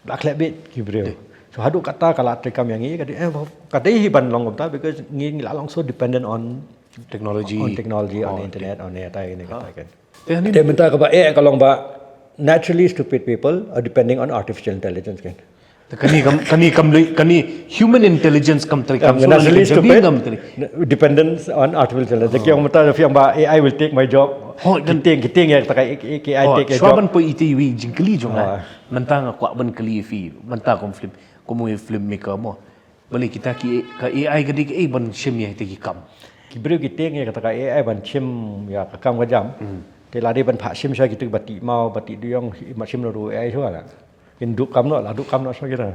La khleh beit ki briew. So haduh kata ka la treikam ïa ngi, ka dei, eh, ka dei hi ban long kumta, because ngi, ngi la long so dependent on technology, on technology, on internet, on ïa tai ne kata kan. Te mynta kaba eh ka long ba naturally stupid people are depending on artificial intelligence kan. Te kane kam, kane kam lei, kane human intelligence kam treikam, so naturally stupid kam trei. Dependence on artificial intelligence. Ki ong mynta phi ong ba A I will take my job. Ki tieng, ki tieng ïa kata ka A I take your job. Shwa ban poi ïa ite iwei i jingkylli jong nga. Mynta nga kwah ban kylli ïa phi, mynta kum film, kum u filmmaker mo. Balei kita ki, ka A I ka dei kaei ban shim ïa kita ki kam? Ki briew ki tieng ïa kata ka A I ban shim ïa ka kam ka jam. Te lada ban phah shim sha kitu ba tih maw, ba tih duyong, mat shim noh ruh A I shuwa la. Kin duh kam noh, la duh kam noh shuwa kita.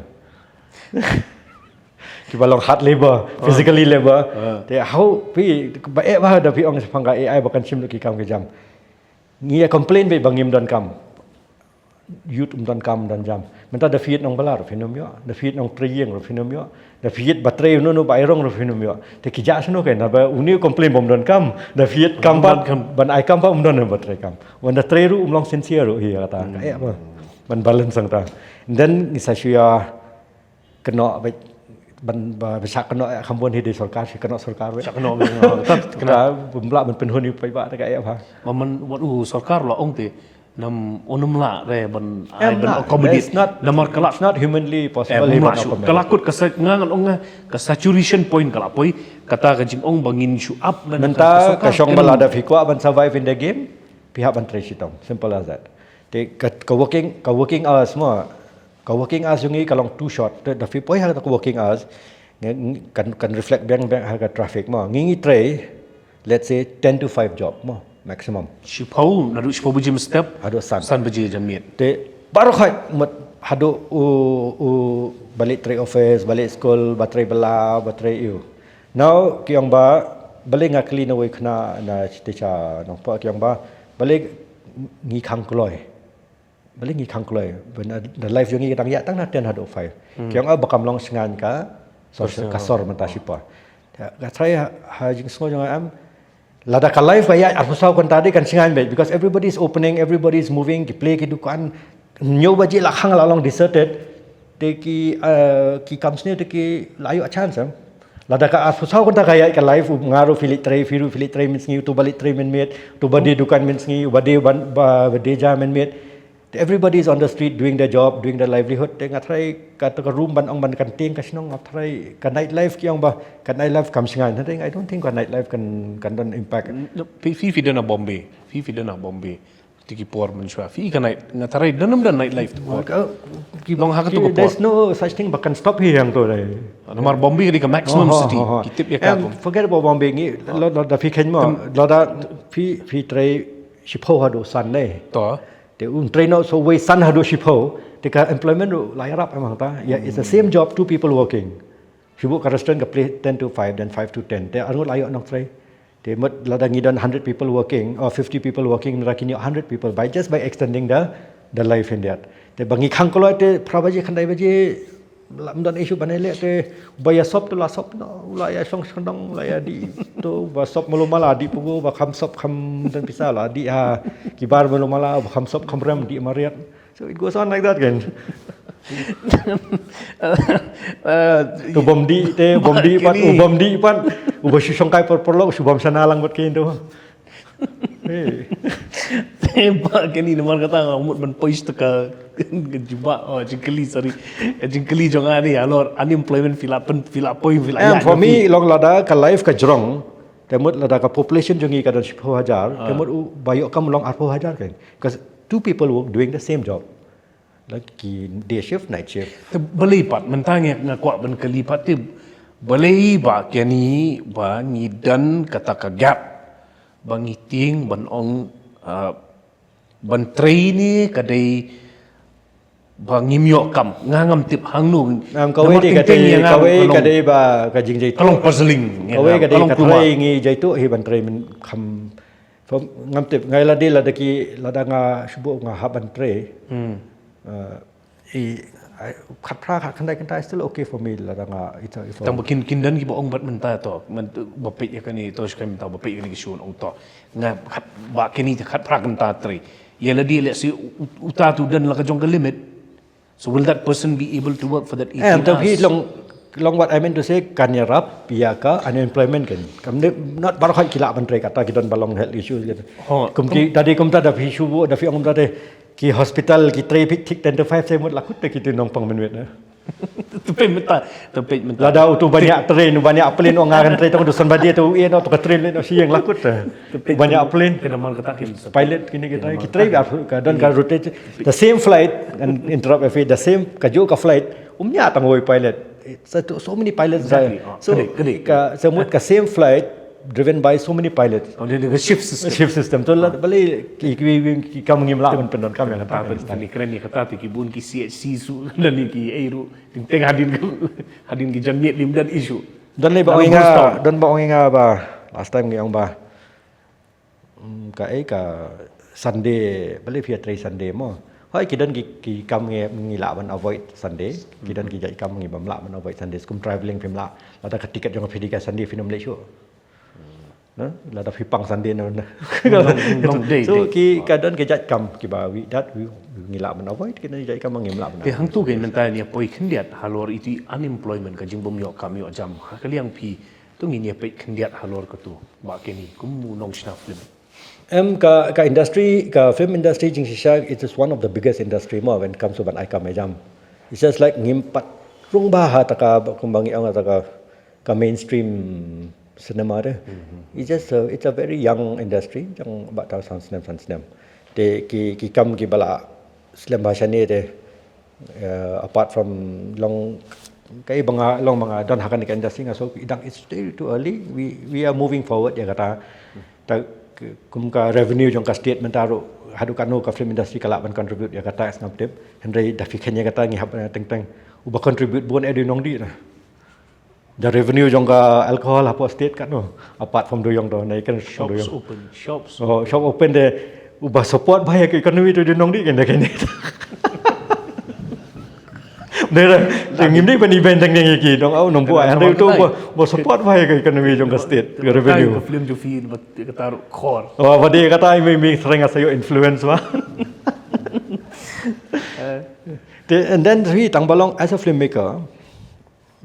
Kiba long hard labor, physically labor. Te hau phi ba eh ba da phi ong shaphang ka A I ba kan shim noh ki kam ki jam. Ngi ïa complain beit ba ngim don kam. Youth um don kam don jam. Mynta da phi ïeit nongbylla ruh phin ym ïoh, da phi ïeit nongtrei ïing ruh phin ym ïoh, da phi ïeit ba trei uno uno ba ai rong ruh phin ym ïoh. Te ki jah shano kein, naba une u complain ba um don kam, da phi ïeit kam pat ban ai kam pat um don ba trei kam. Wan da trei ruh um long sincere ruh hi kata. Ka eh ba ban balance hangta. And then ngi sa shu ïa kynnoh beit ban ba, ba shah kynnoh ïa kham bun hi dei sorkar, shah kynnoh sorkar beit. Shah kynnoh beit. Kata bym lah ban pynhun ïa u paidbah te ka eh ba. Ba man wat u sorkar la ong te nam un ym lah re ban ai ban accommodate. Namar ka la, it's not humanly possible hi ban accommodate. Ka la kut ka sa, nga ngan ong nga ka saturation point ka la poi, kata ka jingong ba ngin shu ap. Mynta ka shong ba lada phi kwah ban survive in the game, phi hap ban trei shitom. Simple as that. Te ka, ka working, ka working hours mo, ka working hours jong ngi ka long too short. Te da phi poi ha ka working hours, ngi, ngi kan, kan reflect biang biang ha ka traffic mo. Ngi ngi trei, let's say ten to five job mo, maximum. Shiphew, naduh shiphew baje mynstep haduh san, san baje janmiet. Te baroh khoit mut haduh u, u ba leit trei office, ba leit school, ba trei bylla, ba trei ïew. Now ki ong ba balei, nga kylli na wei khynnah na shatei sha Nongpoh, ki ong ba balei ngi khang kloi. Balei ngi khang kloi, ba na, na life jong ngi ka dang ïaid tang na ten haduh five. Ki ong, ah, ba kam long shngaiñ ka sor, ka sor mynta shipor. Nga tharai ha, ha jingsngew jong nga em, lada ka life ka ïaid arphew saw kynta dei kan shngaiñ beit, because everybody is opening, everybody is moving, ki plie ki dukan, hynñiew baje la khang la long deserted. Te ki, eh, ki kam sniew te ki la ïoh chance em. Lada ka arphew saw kynta ka ïaid ka life, u nga ruh phi leit trei, phi ruh phi leit trei mynsngi, uto ba leit trei mynmiet, uto ba die dukan mynsngi, uba die ban, ba, ba die ja mynmiet. Everybody is on the street doing their job, doing their livelihood. Te nga tharai kato ka room ban ong ban kan tieng ka shnong, nga tharai ka night life ki ong ba ka night life kam shngaiñ. Nga tharai, I don't think ka night life kan, kan don impact. Phi, phi, phi don ha Bombay, phi, phi don ha Bombay. Te ki por mynshuwa phi ka night, nga tharai don ym don night life te por. Long ha kato ka por. There's no such thing ba kan stop hi hangto dei. Namar Bombay ka dei ka maximum city. Ki tip ïa ka. Forget about Bombay, ngi, lada phi kheiñ mo, lada phi, phi trei shiphew haduh san dei. To. Te un trei noh sa wei san haduh shiphew, te ka employment ruh la ïarap em hangta. Ïa, it's the same job, two people working. Shu buh ka restaurant ka plie ten to five, then five to ten. Te arngut la ïoh nongtrei. Te mut lada ngi don hundred people working, or fifty people working, nara kin ïoh hundred people by just by extending the, the life in that. Te ba ngi khang kloi te phra baje khyndai baje, lam don issue ban leh te, ba ïa sop to la sop noh, u la ïa shong shnong, u la ïa dih to, ba sop malu mala dih pyngut, ba kham sop kham don pisa la dih ha, ki bar malu mala, ba kham sop kham rem dih mariat. So it goes on like that again. To bom dih te, bom dih pat, u bom dih pat, u ba shu shongkai por por lok, shu bom shana lang bad kein to. Hey. Te ba kini namar kata nga mut ban poi sta ka jubab, oh, jingkylli, sorry. Jingkylli jong ani, alor unemployment phi la pyn, phi la poi, phi la. And for me, long lada ka life ka jrong, te mut lada ka population jong ngi ka don shiphew hajar, te mut u ba ïoh kam long arphew hajar kan. Because two people work doing the same job. Like ki day shift, night shift. Te balei pat, mynta nga kwah ban kylli pat te, balei ba kini ba ngi don kata ka gap, ba ngi tieng ban ong, uh, ban trei ne ka dei ba ngim ïoh kam, nga ngam tip hangno. Ngam kawei dei ka dei, kawei ka dei ba ka jingjaituh. Ka long puzzling. Kawei ka dei ka trei ngi jaituh hi ban trei men kham. Ngam tip, ngai lade lada ki, lada nga shu buh nga hap ban trei. Uh, i, I, khat phra khat khyndai kynta is still okay for me lada nga ita ita. Tang ba kin kin don ki ba ong bad mynta to, ba peit ïa kane to, shkai mynta ba peit ïa kane ki shun ong to. Nga khat ba kini te khat phra kynta trei. Ïa lade leh si uta tu don la ka jong ka limit. So will that person be able to work for that eighteen hours? Long, long what I mean to say, kan ïarap ïa ka unemployment kan. Kam ne, not baroh ki lah ban trei, kata ki don ba long health issues kan. Kum ki tadi kumta da phi shu buh, da phi ong kumta te, ki hospital ki trei phi thik ten to five, se mut la kut te ki tu nongpang mynmiet na. Te peit mynta, te peit mynta. Lada utu ban ïa train, ban ïa plane, ong nga kan trei tang utu san baje tu, ïa no tu ka train leh no shi ïeng la kut te. Ban ïa plane. Pilot kini kita ki trei biar ka don ka rotate. The same flight, and interrupt F A, the same ka juh ka flight, um ïa tang wei pilot. So, so many pilots. So ka, se mut ka same flight driven by so many pilots. Shift system. Shift system. To la balei ki ki ki kam ngim lah ban pyndonkam ïa kata. Ni kren ïa kata te ki bun ki C H C su, lane ki ei ruh. Teng hadien ki, hadien ki janmiet lim don issue. Don lei ba ong nga, don ba ong nga ba last time ngi ong ba. Ka ei ka Sunday, balei phi ïa trei Sunday mo? Hoi ki don ki, ki kam ngi, ngi lah ban avoid Sunday. Ki don ki jait kam ngi bym lah ban avoid Sunday. Skum travelling phim lah. Lada ka ticket jong phi dei ka Sunday phin ym leit shuh. Lada phi pang Sunday na. So ki ka don ki jait kam kiba wi dat wi ngi lah ban avoid, ki don ki jait kam ngim lah ban. Te hangtu ka mynta ïa poi khyndiat halor iti unemployment, ka jingbym ïoh kam ïoh jam. Ha ka liang phi tu ngin ïa peit khyndiat halor katu ba kini kum u nongshna film. Em ka, ka industry, ka film industry jingshisha, it is one of the biggest industry mo when it comes to ban ai kam ai jam. It's just like ngim pat rung ba ha ta ka kumba ngi ong ta ka, ka mainstream cinema te. It's just a, it's a very young industry, jong ba ta san snem san snem. Te ki, ki kam kiba la slem ba shane te. Uh, apart from long kai ba nga long ba nga don ha kane ka industry nga so i dang it's still too early, we we are moving forward ïa kata. Ta kum ka revenue jong ka state mynta ruh haduh katno ka film industry ka lah ban contribute ïa kata is ngam tip. Hynrei da phi khein ïa kata ngi hap teng teng uba contribute bun eh dei nongdih na. The revenue jong ka alcohol hapoh state katno apart from duyong to, na ikan shops open, shops. Oh, shop open de uba support ba ïa ka economy to duyong di kan de kan. Dera ngim dei ban event tang ïa ki dong au nong buai, hynrei to uba support ba ïa ka economy jong ka state, ka revenue. Ka film ju fi kata khor. Oh, ba dei kata i mei mei sreng asa ïoh influence ba. And then hi tang ba long as a filmmaker,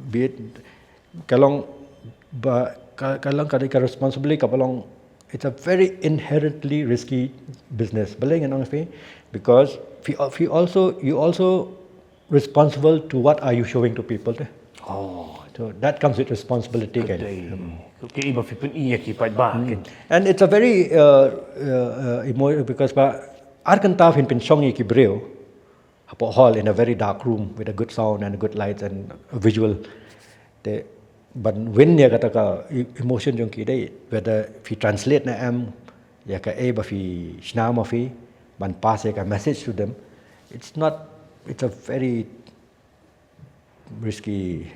be it ka long ba ka, ka long ka dei ka responsibility kaba long, it's a very inherently risky business. Balei ngan ong phi? Because phi, phi also, you also responsible to what are you showing to people te. Oh. So that comes with responsibility kan. Okay, ba phi pyn ïa ki pat ba. And it's a very uh, uh, uh, emo because ba ar kynta phin pynshong ïa ki briew hapoh hall in a very dark room with a good sound and good lights and a visual. Te ban win ïa kata ka emotion jong ki dei whether phi translate ne em ïa ka ei ba phi shna ma phi ban pass ïa ka message to them. It's not, it's a very risky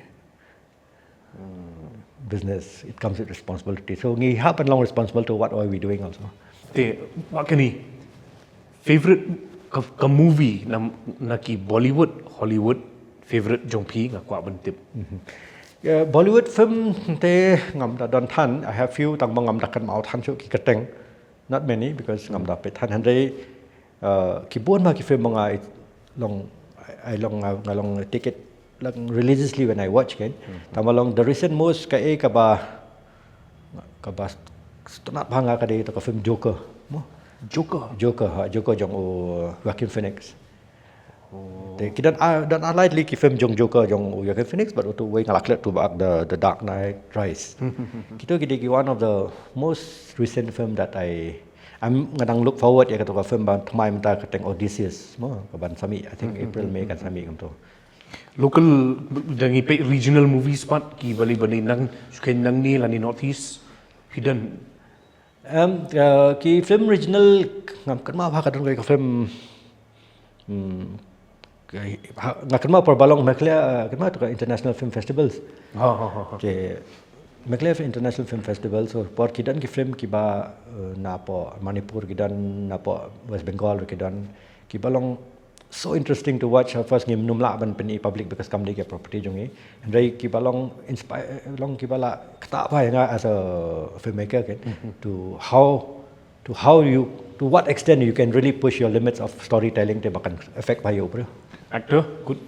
business, it comes with responsibility. So ngi hap ban long responsible to what are we doing also. Te, Bah Kenny, favorite ka, ka movie na, na ki Bollywood, Hollywood, favorite jong phi nga kwah ban tip. Yeah, Bollywood film te ngam da don than, I have few tang ba ngam da kynmaw than shuh ki kyrteng. Not many because ngam da peit than, hynrei uh, ki bun ma ki film ba nga long, I long, nga long take it like religiously when I watch kan. Tang ba long the recent most ka e kaba kaba sngewtynnat bha nga ka dei to ka film Joker. Mo? Joker. Joker, ha, Joker jong u Joaquin Phoenix. Te ki don, ah, don unlikely ki film jong Joker jong u Joaquin Phoenix, but utu wei nga la klet tu ba The, The Dark Knight Rise. Kito ki dei ki one of the most recent film that I, I'm nga dang look forward ïa kato ka film ban thymmai mynta ka teng Odysseus. Mo, ka ban sa mih, I think April, May kan sa mih kumto. Local, da ngi peit regional movies pat ki ba leh ba nang, shuh kein nangne lane North East, phi don. Um, uh, ki film regional ngam kynmaw bha ka don ka film. Hmm. Nga kynmaw por ba long Meghalaya, kynmaw to ka international film festivals. Ha ha ha. Ke Meghalaya International Film Festival, so por ki don ki film kiba uh, na po Manipur ki don, na po West Bengal ki don, kiba long so interesting to watch. First ngim num lah ban pyni public because kam dei ka property jong ngi. Hynrei kiba long inspire, long kiba la ktah bha ïa nga as a filmmaker kan, to how to how you, to what extent you can really push your limits of storytelling te ba kan affect bha ïa u briew. Actor, good.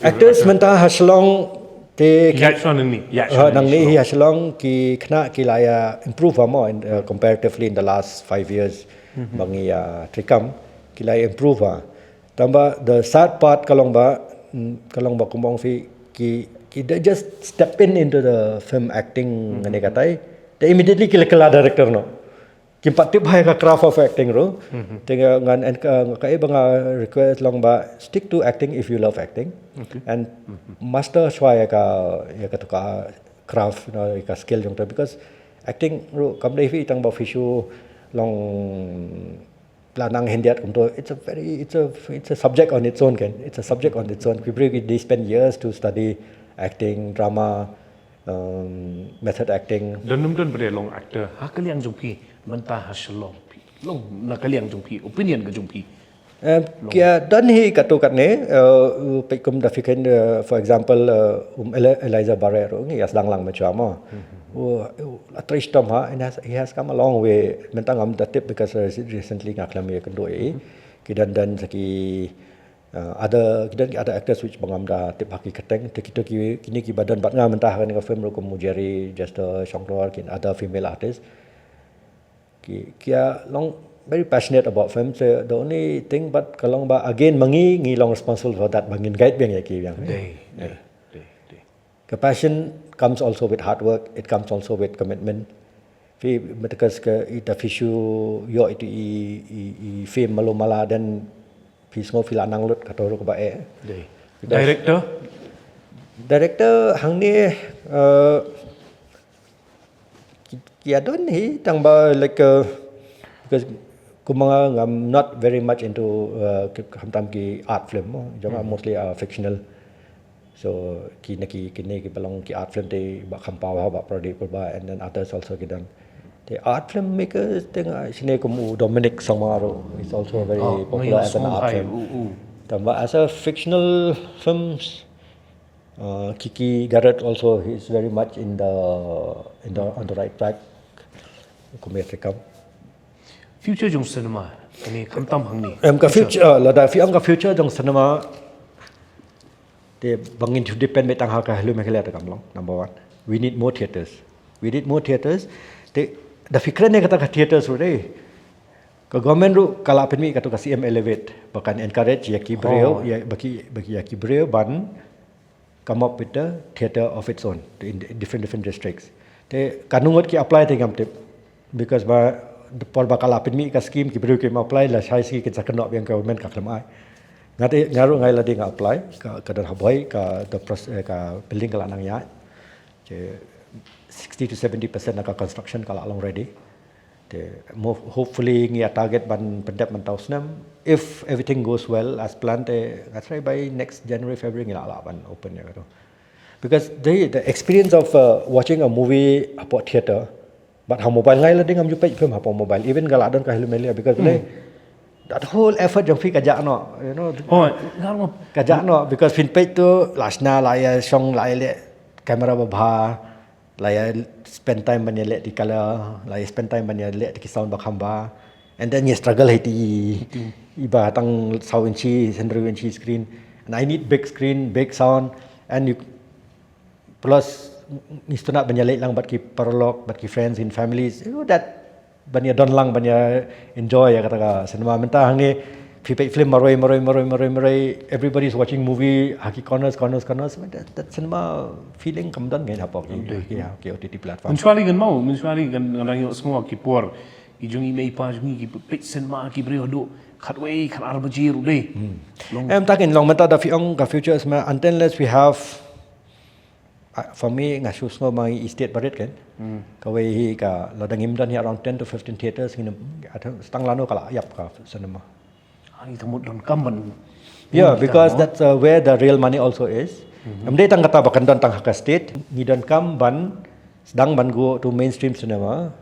Actors mynta ha Shillong te Ïa shuwa nangne, ïa shuwa nangne. Ha Shillong ki khynnah ki la ïa improve mo in, uh, comparatively in the last five years ba ngi ïa treikam ki la ïa improve. Tang ba the sad part ka long ba, mm, ka long ba kumba ong phi ki, ki they just step in into the film acting ngane katai. Te immediately ki la kylla director noh. Kim pat tip bha ïa ka craft of acting ruh. Te nga ngan en ka, ka e ba nga request long ba stick to acting if you love acting. And master shuwa ïa ka, ïa kato ka craft, you know, ïa ka skill jong to, because acting ruh kam dei phi tang ba phi shu long la nang hyndiat kumto. It's a very, it's a, it's a subject on its own kan. It's a subject on its own. Ki briew ki dei spend years to study acting, drama, um, method acting. Don ym don ba dei long actor ha ka liang jong phi mynta ha Shillong, phi long na ka liang jong phi, opinion ka jong phi. Um, ki ïa don hi katto katne, uh, peit kum da phi khein, uh, for example, uh, um, Eli-, Elijah Barrett ruh ngi ïa sdang lang mynshwa mo. U, u la trei shitom ha, and has, he has come a long way. Mynta ngam da tip because, uh, recently nga khlem ïakynduh ïa i. Ki don don sa ki, uh, other, ki don ki other actors which ba ngam da tip ha ki kyrteng. Te kito ki, kine kiba don bad nga mynta ha kane ka film ruh kum u Jerry, Jester, Shongdor, ki other female artists. Ki, ki ïa long very passionate about film. So the only thing bad ka long ba again ma ngi, ngi long responsible for that ba ngin guide biang ïa ki biang. Dei, dei, dei, dei. Ka passion comes also with hard work, it comes also with commitment. Phi, mynta ka, ita phi shu ïoh itu i, i, i film malu mala, then phi sngew phi la nang lut, kato ruh kaba eh. Dei. Because Director? Director hangne, uh, ki, ki ïa don hi tang ba, like, uh, because kumba nga, I'm not very much into, uh, ki, khamtam ki art film mo. Jong nga mostly, uh, fictional. So kine ki, kine kiba long ki art film te Bah Khampaw ha, Bah Pradip Kurbah, and then others also ki don. Te art filmmakers te nga shane kum u Dominic Sangma ruh is also very popular as an art film. Tang ba as a fictional films, uh, Kiki Garrett also, he is very much in the, in the, on the right track. Kum ïa treikam. Future jong cinema, kane khamtam hangne. Em, ka future, uh, lada phi ong ka future jong cinema, te ba ngin shu depend beit tang ha ka Hello Meghalaya te kam long, number one. We need more theatres. We need more theatres. Te da phi kren ïa kata ka theatres ruh te, ka government ruh ka la pynmih kato ka C M Elevate ba kan encourage ïa ki briew, ïa, ba ki, ba ki, ïa ki briew ban come up with the theatre of its own in different, different districts. Te katno ngut ki apply te ngam tip. Because ba por ba ka la pynmih ka scheme ki briew kim apply, lashai sngi kin sa kynnoh biang ka government ka khlem ai. Nga te, nga ruh nga ïa lade nga apply, ka, ka don ha Bhoi, ka, the pros-, eh, ka building ka la nang ïaid. Te sixty to seventy percent na ka construction ka la long ready. Te mo, hopefully ngi ïa target ban pyndep mynta u snem. If everything goes well as planned, te nga try by next January, February ngi la lah ban open ïa kato. Because the, the experience of uh, watching a movie hapoh theater, but ha mobile ngai la ding, ngam ju peit film hapoh mobile. Even ka la don ka Hello Melia, because like, that whole effort jong phi ka jah noh, you know. Oh, ngal ngop. Ka jah noh, because phin peit tu la shna la ïa shong la ïa leh camera ba bha, la ïa spend time ban ïa leh ki color, la ïa spend time ban ïa leh ki sound ba kham bha. And then ïa struggle hei ti i ba tang saw inchi, hynriew inchi screen. And I need big screen, big sound, and you plus ngi sngewtynnat ban ïa leit lang bad ki paralok, bad ki friends and families. You know that ban ïa don lang, ban ïa enjoy ïa kata ka cinema. Mynta hangne phi peit film marwei marwei marwei marwei marwei, everybody is watching movie ha ki corners corners corners. That, that cinema feeling kam don ngi hapoh ki, ki, ki O T T platform. Mynshuwa lei kan mau, mynshuwa lei kan nang ïoh sngew ki por. Ki jong i mei pa jong i ki peit cinema ki briew haduh khatwei khatar baje ruh dei. Em, takin long mynta da phi ong ka future cinema, until unless we have uh, for me nga shu sngew ma ngi state barit kan. Kawei hi ka la dang im don hi around ten to fifteen theaters ngin, stang lano ka la ïap ka cinema. Ani tamut don kam ban. Yeah, because that's uh, where the real money also is. Em dei tang kata ba kan don tang ha ka state, ngi don kam ban sdang ban go to mainstream cinema.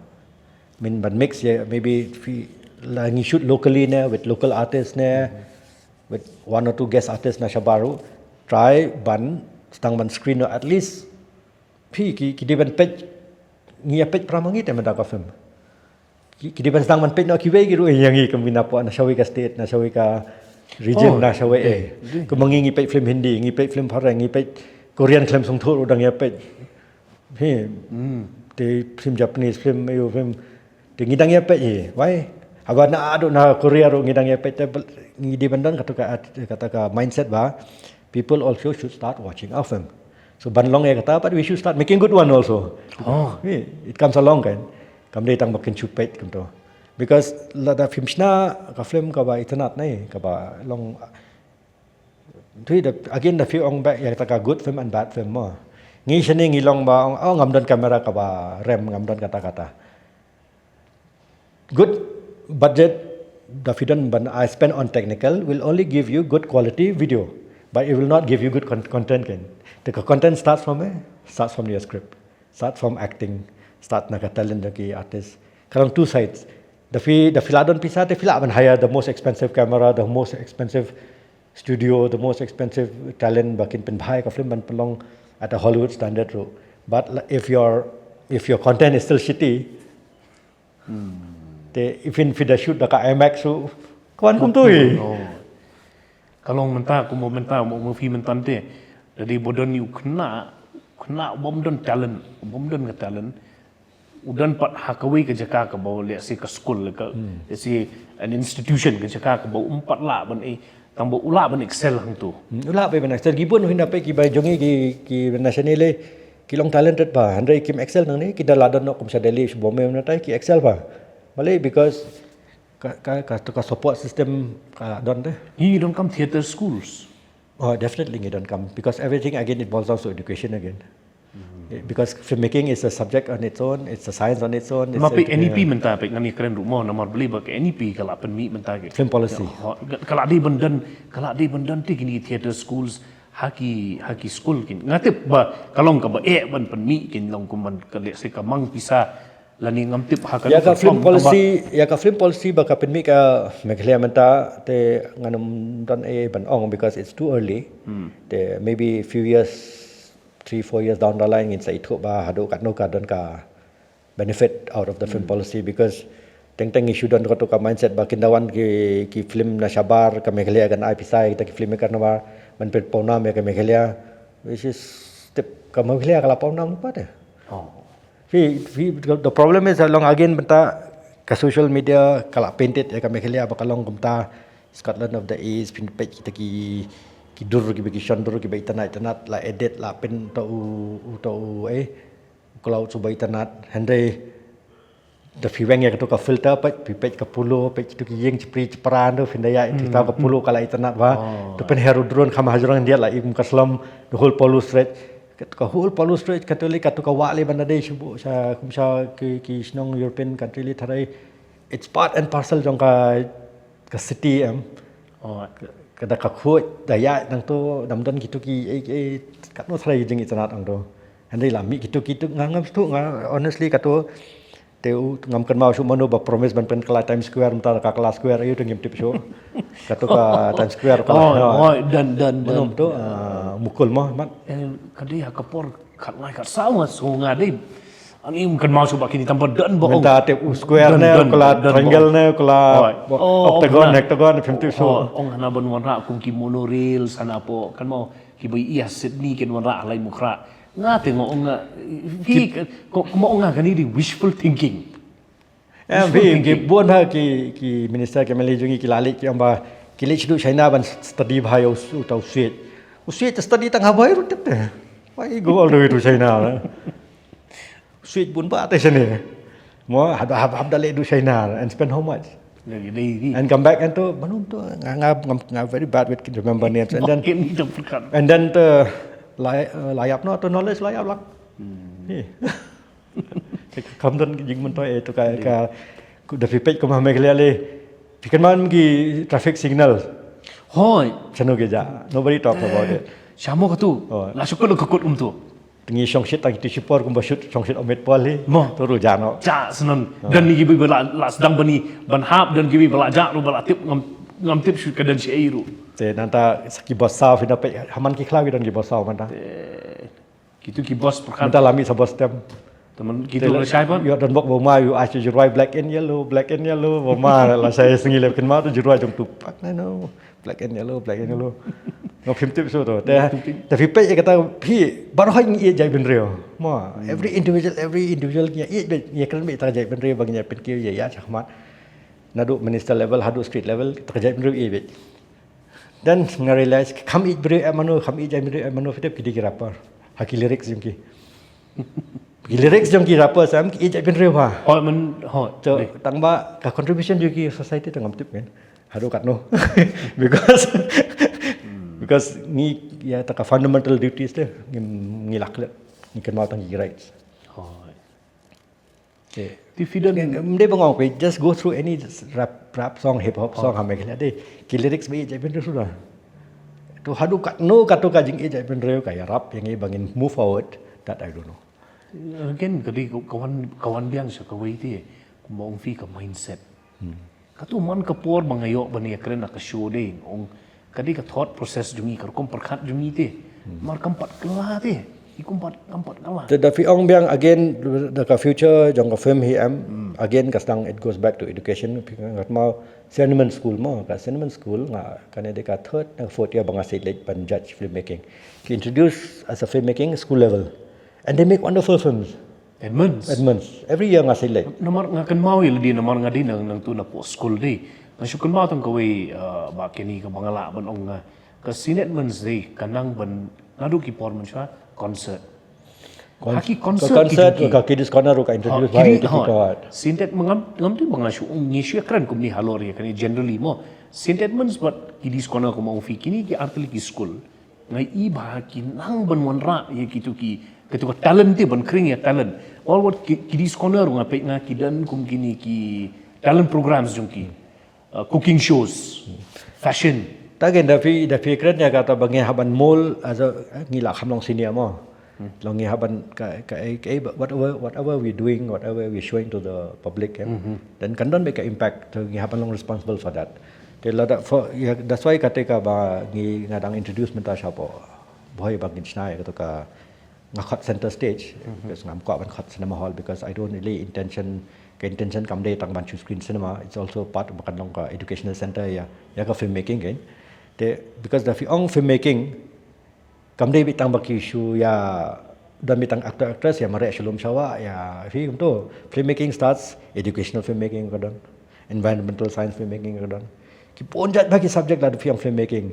Min ban mix ïa, maybe phi la ngi shoot locally ne with local artists ne, with one or two guest artists na shabar ruh, try ban sdang ban screen at least phi ki, ki dei ban peit, ngi ïa peit para ma ngi te mynta ka film. Ki, ki dei ban sdang ban peit noh kiwei ki ruh ïa ngi, kum ngi na pdeng na shawei ka state, na shawei ka region, na shawei eh. Kum ma ngi ngi peit film Hindi, ngi peit film Phareng, ngi peit Korean khlem sngewthuh ruh dang ïa peit. Hi. Te film Japanese, film ayo, film te ngi dang ïa peit hi. Why? Haba na adu na Korea ruh ngi dang ïa peit, te ngi dei ban don kata ka, kata ka mindset ba people also should start watching our film. So ban long ïa kata, but we should start making good one also. Oh. Hi, it comes along kan. Kam dei tang ba kin shu peit kumto. Because lada phim shna ka film kaba itynnad ne, kaba long, tu da, again da phi ong ba ïa kata ka good film and bad film mo. Ngi shane ngi long ba ong, oh, ngam don camera kaba rem, ngam don kata kata. Good budget da phi don ban I spend on technical will only give you good quality video, but it will not give you good con- content kan. The content starts from where? Starts from your script. Start from acting, start na ka talent jong ki artist. Ka long two sides. Da phi, da phi la don pisa, da phi lah ban hire the most expensive camera, the most expensive studio, the most expensive talent ba kin pynbha ïa ka film ban pynlong at a Hollywood standard ruh. But if your, if your content is still shitty, te even phi da shoot da ka IMAX ruh, ka wan kumto hi. Ka long mynta, kumba mynta mo movie mynta te. Dei ba don ïa u khynnah, khynnah bym don talent, bym don ka talent. U don pat ha kawei ka jaka kaba, let's say, ka school ka, let's say, an institution, ka jaka kaba um pat lah ban, eh, tang ba u lah ban excel hangto. U lah ban excel. Ki bun hi na pdeng kiba jong ngi ki, ki na shane lei ki long talented ba, hynrei kim excel nangne, ki da la don noh kum sha Delhi, sha Bombay, na tai ki excel ba. Balei? Because ka, ka, ka, ka support system ka don te. Ngi donkam theatre schools. Oh, definitely ngi donkam, because everything again it boils down to education again. Because filmmaking is a subject on its own, it's a science on its own. It's Mapi a, N E P mynta pek ngan ïakren ruh mo, namar balei ba ka N E P ka la pynmih mynta ka film policy. Ka la dei ban don, ka la dei ban don te kine theatre schools ha ki, ha ki school kin. Nga tip ba ka long kaba eh ban pynmih kin long kum ban ka leh se ka mang pisa. Lane ngam tip ha ka. Ïa ka film policy, ïa ka film policy ba ka pynmih ka Meghalaya mynta te ngan ym don ei ban ong because it's too early. Te maybe few years, three four years down the line ngin sa ithuh ba haduh katno ka don ka benefit out of the film policy, because teng teng ngi shu don kato ka mindset ba kin da wan ki, ki film na shabar, ka Meghalaya kan ai pisa ïa kita ki filmmaker namar ban pynpawnam ïa ka Meghalaya, which is tip ka Meghalaya ka la pawnam pat te. Phi, phi, the problem is, long again mynta ka social media ka la painted ïa ka Meghalaya ba ka long kumta Scotland of the East, phin peit kita ki, ki dur kiba ki shon dur kiba itynnad itynnad, la edit, la pynto u, u to u, eh, u cloud uba itynnad, hynrei da phi weng ïa kato ka filter, peit, phi peit ka Polo, peit kito ki ïing chipri chipra hangto, phin da ïa, phi thaw ka Polo ka la itynnad ba. To pynher u drone kham hajrong India la im ka slum, the whole Polo Strait. Ka, ka whole Polo Strait, kato lei, kato ka wah lei ban da dei shu buh sha, kum sha ki, ki shnong European country lei tharai. It's part and parcel jong ka, ka city em. Oh, ka, Ka da ka khuid da ïaid nangto, dam don kito ki, eh, eh, katno tharai jingïeit sanad nangto. Hynrei la mih kito, kito nga ngam shu, nga honestly kato te u ngam kynmaw shuh mano ba promise ban pynkylla Times Square, mynta ka kylla Square aïu te ngim tip shuh. Kato ka Times Square ka la. Oh, oh, done, done, mano done. To, ah, Mukul mo, mat. Eh, ka dei ha ka por khatlai khatsaw nga sngew nga dei. Ani ym kynmaw shuh ba kine tang ba done ba ong. Mynta te u square ne, u kylla triangle ne, u kylla octagon, hectagon, phim tip shuh. Oh, ong hana ban wanrah kum ki monorail, hana po, kynmaw kiba ïa Sydney kin wanrah ha Laitumkhrah. Nga te nga ong nga, ki, ko, ko ma ong nga kane dei wishful thinking. Em, wishful thinking. Ki bun ha ki, ki minister ki M L A jong ngi ki la leit ki ong ba ki leit sha China ban study bha ïa u, uta u siej. U siej te study tang ha Bhoi ruh tip te. Why go all the way to China, eh? Siej bun ba te shane. Mo, hap, hap, hap da leit to China and spend how much? Lagi, lagi. And come back and to, mano to, nga, nga, nga, nga very bad with remember names. And then, and then to, la ïap, no, to knowledge la ïap lang. Hmm. Kam don jingmyntoi, eh, to ka, ka, da phi peit kum ha Meghalaya le, phi kynmaw ki traffic signal. Hooid. Shano ki jah. Nobody talks about it. Shano katu. Oh. La shu kut ka kut um tu. Te ngi shongshit tang kito shipor kumba shu shongshit Amit Paul hi. Mo. To ruh jah noh. Jah shen. Oh. Don kiwei ba la, la sdang bani, ban hap, don kiwei ba la jah ruh ba la tip ngam, ngam tip shu ka don shaei ruh. Te nangta ki bus saw phi na peit ha man ki khlaw ki don ki bus saw mynta. Te Kito ki bus pyrkhat. Mynta la mih sa bus tem. Te man kito la shai pat. Ïoh don bok ba ma ïoh ai shu jingrwai black and yellow, black and yellow, ba ma la shai sngi lep kynmaw to jingrwai jong tu pak na no. Black and yellow, black and yellow. Ngam phim tip shuh to. Te, te phi peit ïa kata phi baroh ngi ïeit jaitbynriew. Mo, every individual, every individual ngi ïeit beit, ngi kren beit ïa kata ka jaitbynriew ba ngi ïa pynkiew ïa ïa shakhmat. Naduh minister level haduh street level, kata ka jaitbynriew ïeit beit. Then nga realize kham ïeit briew eh mano, kham ïeit jaitbynriew eh mano, phi tip ki dei ki rapper. Ha ki lyrics jong ki. Ki lyrics jong ki rapper sam ki ïeit jaitbynriew bha. Hooid man, hooid. To, tang ba ka contribution jong ki society to ngam tip kan. Haduh katno. Because, because ngi ïa ta ka fundamental duties te ngi, ngi lak leh. Ngi kynmaw tang ki rights. Hooid. Te phi don, ym dei ba nga ong phi just go through any rap, rap song, hip hop song ha Meghalaya te ki lyrics ba ïeit jaitbynriew suda. To haduh katno kato ka jingïeit jaitbynriew ka ïarap ïa ngi ba ngin move forward, that I don't know. Again ka dei ka wan, ka wan biang sha kawei te kumba ong phi ka mindset. Kato man ka por ba nga ïoh ban ïakren ha ka show dei ong ka dei ka thought process jong ngi, ka rukom pyrkhat jong ngi te. Mar kam pat kylla te. Ki kum pat, kam pat kylla. Te da phi ong biang again da ka future jong ka film hi em, again ka sdang it goes back to education. Phi nga ngat mo Cinnamon School mo, ka Cinnamon School nga kane dei ka third na fourth year ba nga sait leit ban judge filmmaking. Ki introduce as a filmmaking school level. And they make wonderful films. Edmonds. Edmonds. Every year nga sait leit. Namar nga kynmaw ïa lade namar nga dei nang, nangtu na poh school dei. Nga shu kynmaw tang kawei, uh, ba kine kaba nga lah ban ong nga. Ka Saint Edmonds dei ka nang ban naduh ki por mynshuwa concert. Ha ki concert, ka Kiddies Corner ruh ka introduce ba ki. Saint Edmonds ngam, ngam tu ba nga shu ong ngi shu ïakren kumne halor ïa kane generally mo. Saint Edmonds bad Kiddies Corner kumba ong phi kine ki artylli ki school. Nga i ba ki nang ban wanrah ïa kito ki, kito ka talent te ban khring ïa talent. All what ki, Kiddies Corner nga peit nga ki don kum kine ki talent programs jong ki. Uh, cooking shows, fashion. Ta again da phi, da phi kren ïa kata ba ngi hap ban mold as a, eh, ngi lah kham long senior mo. Long ngi hap ban ka, ka, ka, whatever, whatever we doing, whatever we showing to the public, eh, then kan don beit ka impact, to ngi hap ban long responsible for that. Te lada for, yeah, that's why kata ka ba ngi nga dang introduce mynta shapoh Bhoi ba ngin shna ïa kata ka, nga khot center stage, because ngam kwah ban khot cinema hall because I don't really intention, ka intention kam dei tang ban shu screen cinema, it's also part ba kan long ka educational center ïa, ïa ka filmmaking kan. Te because da phi ong filmmaking kam dei beit tang ba ki shu ïa don beit tang actor actress ïa mareh sha lum sha wah ïa phi kumto. Filmmaking starts, educational filmmaking ka don, environmental science filmmaking ka don. Ki bun jait ba ki subject lada phi ong filmmaking.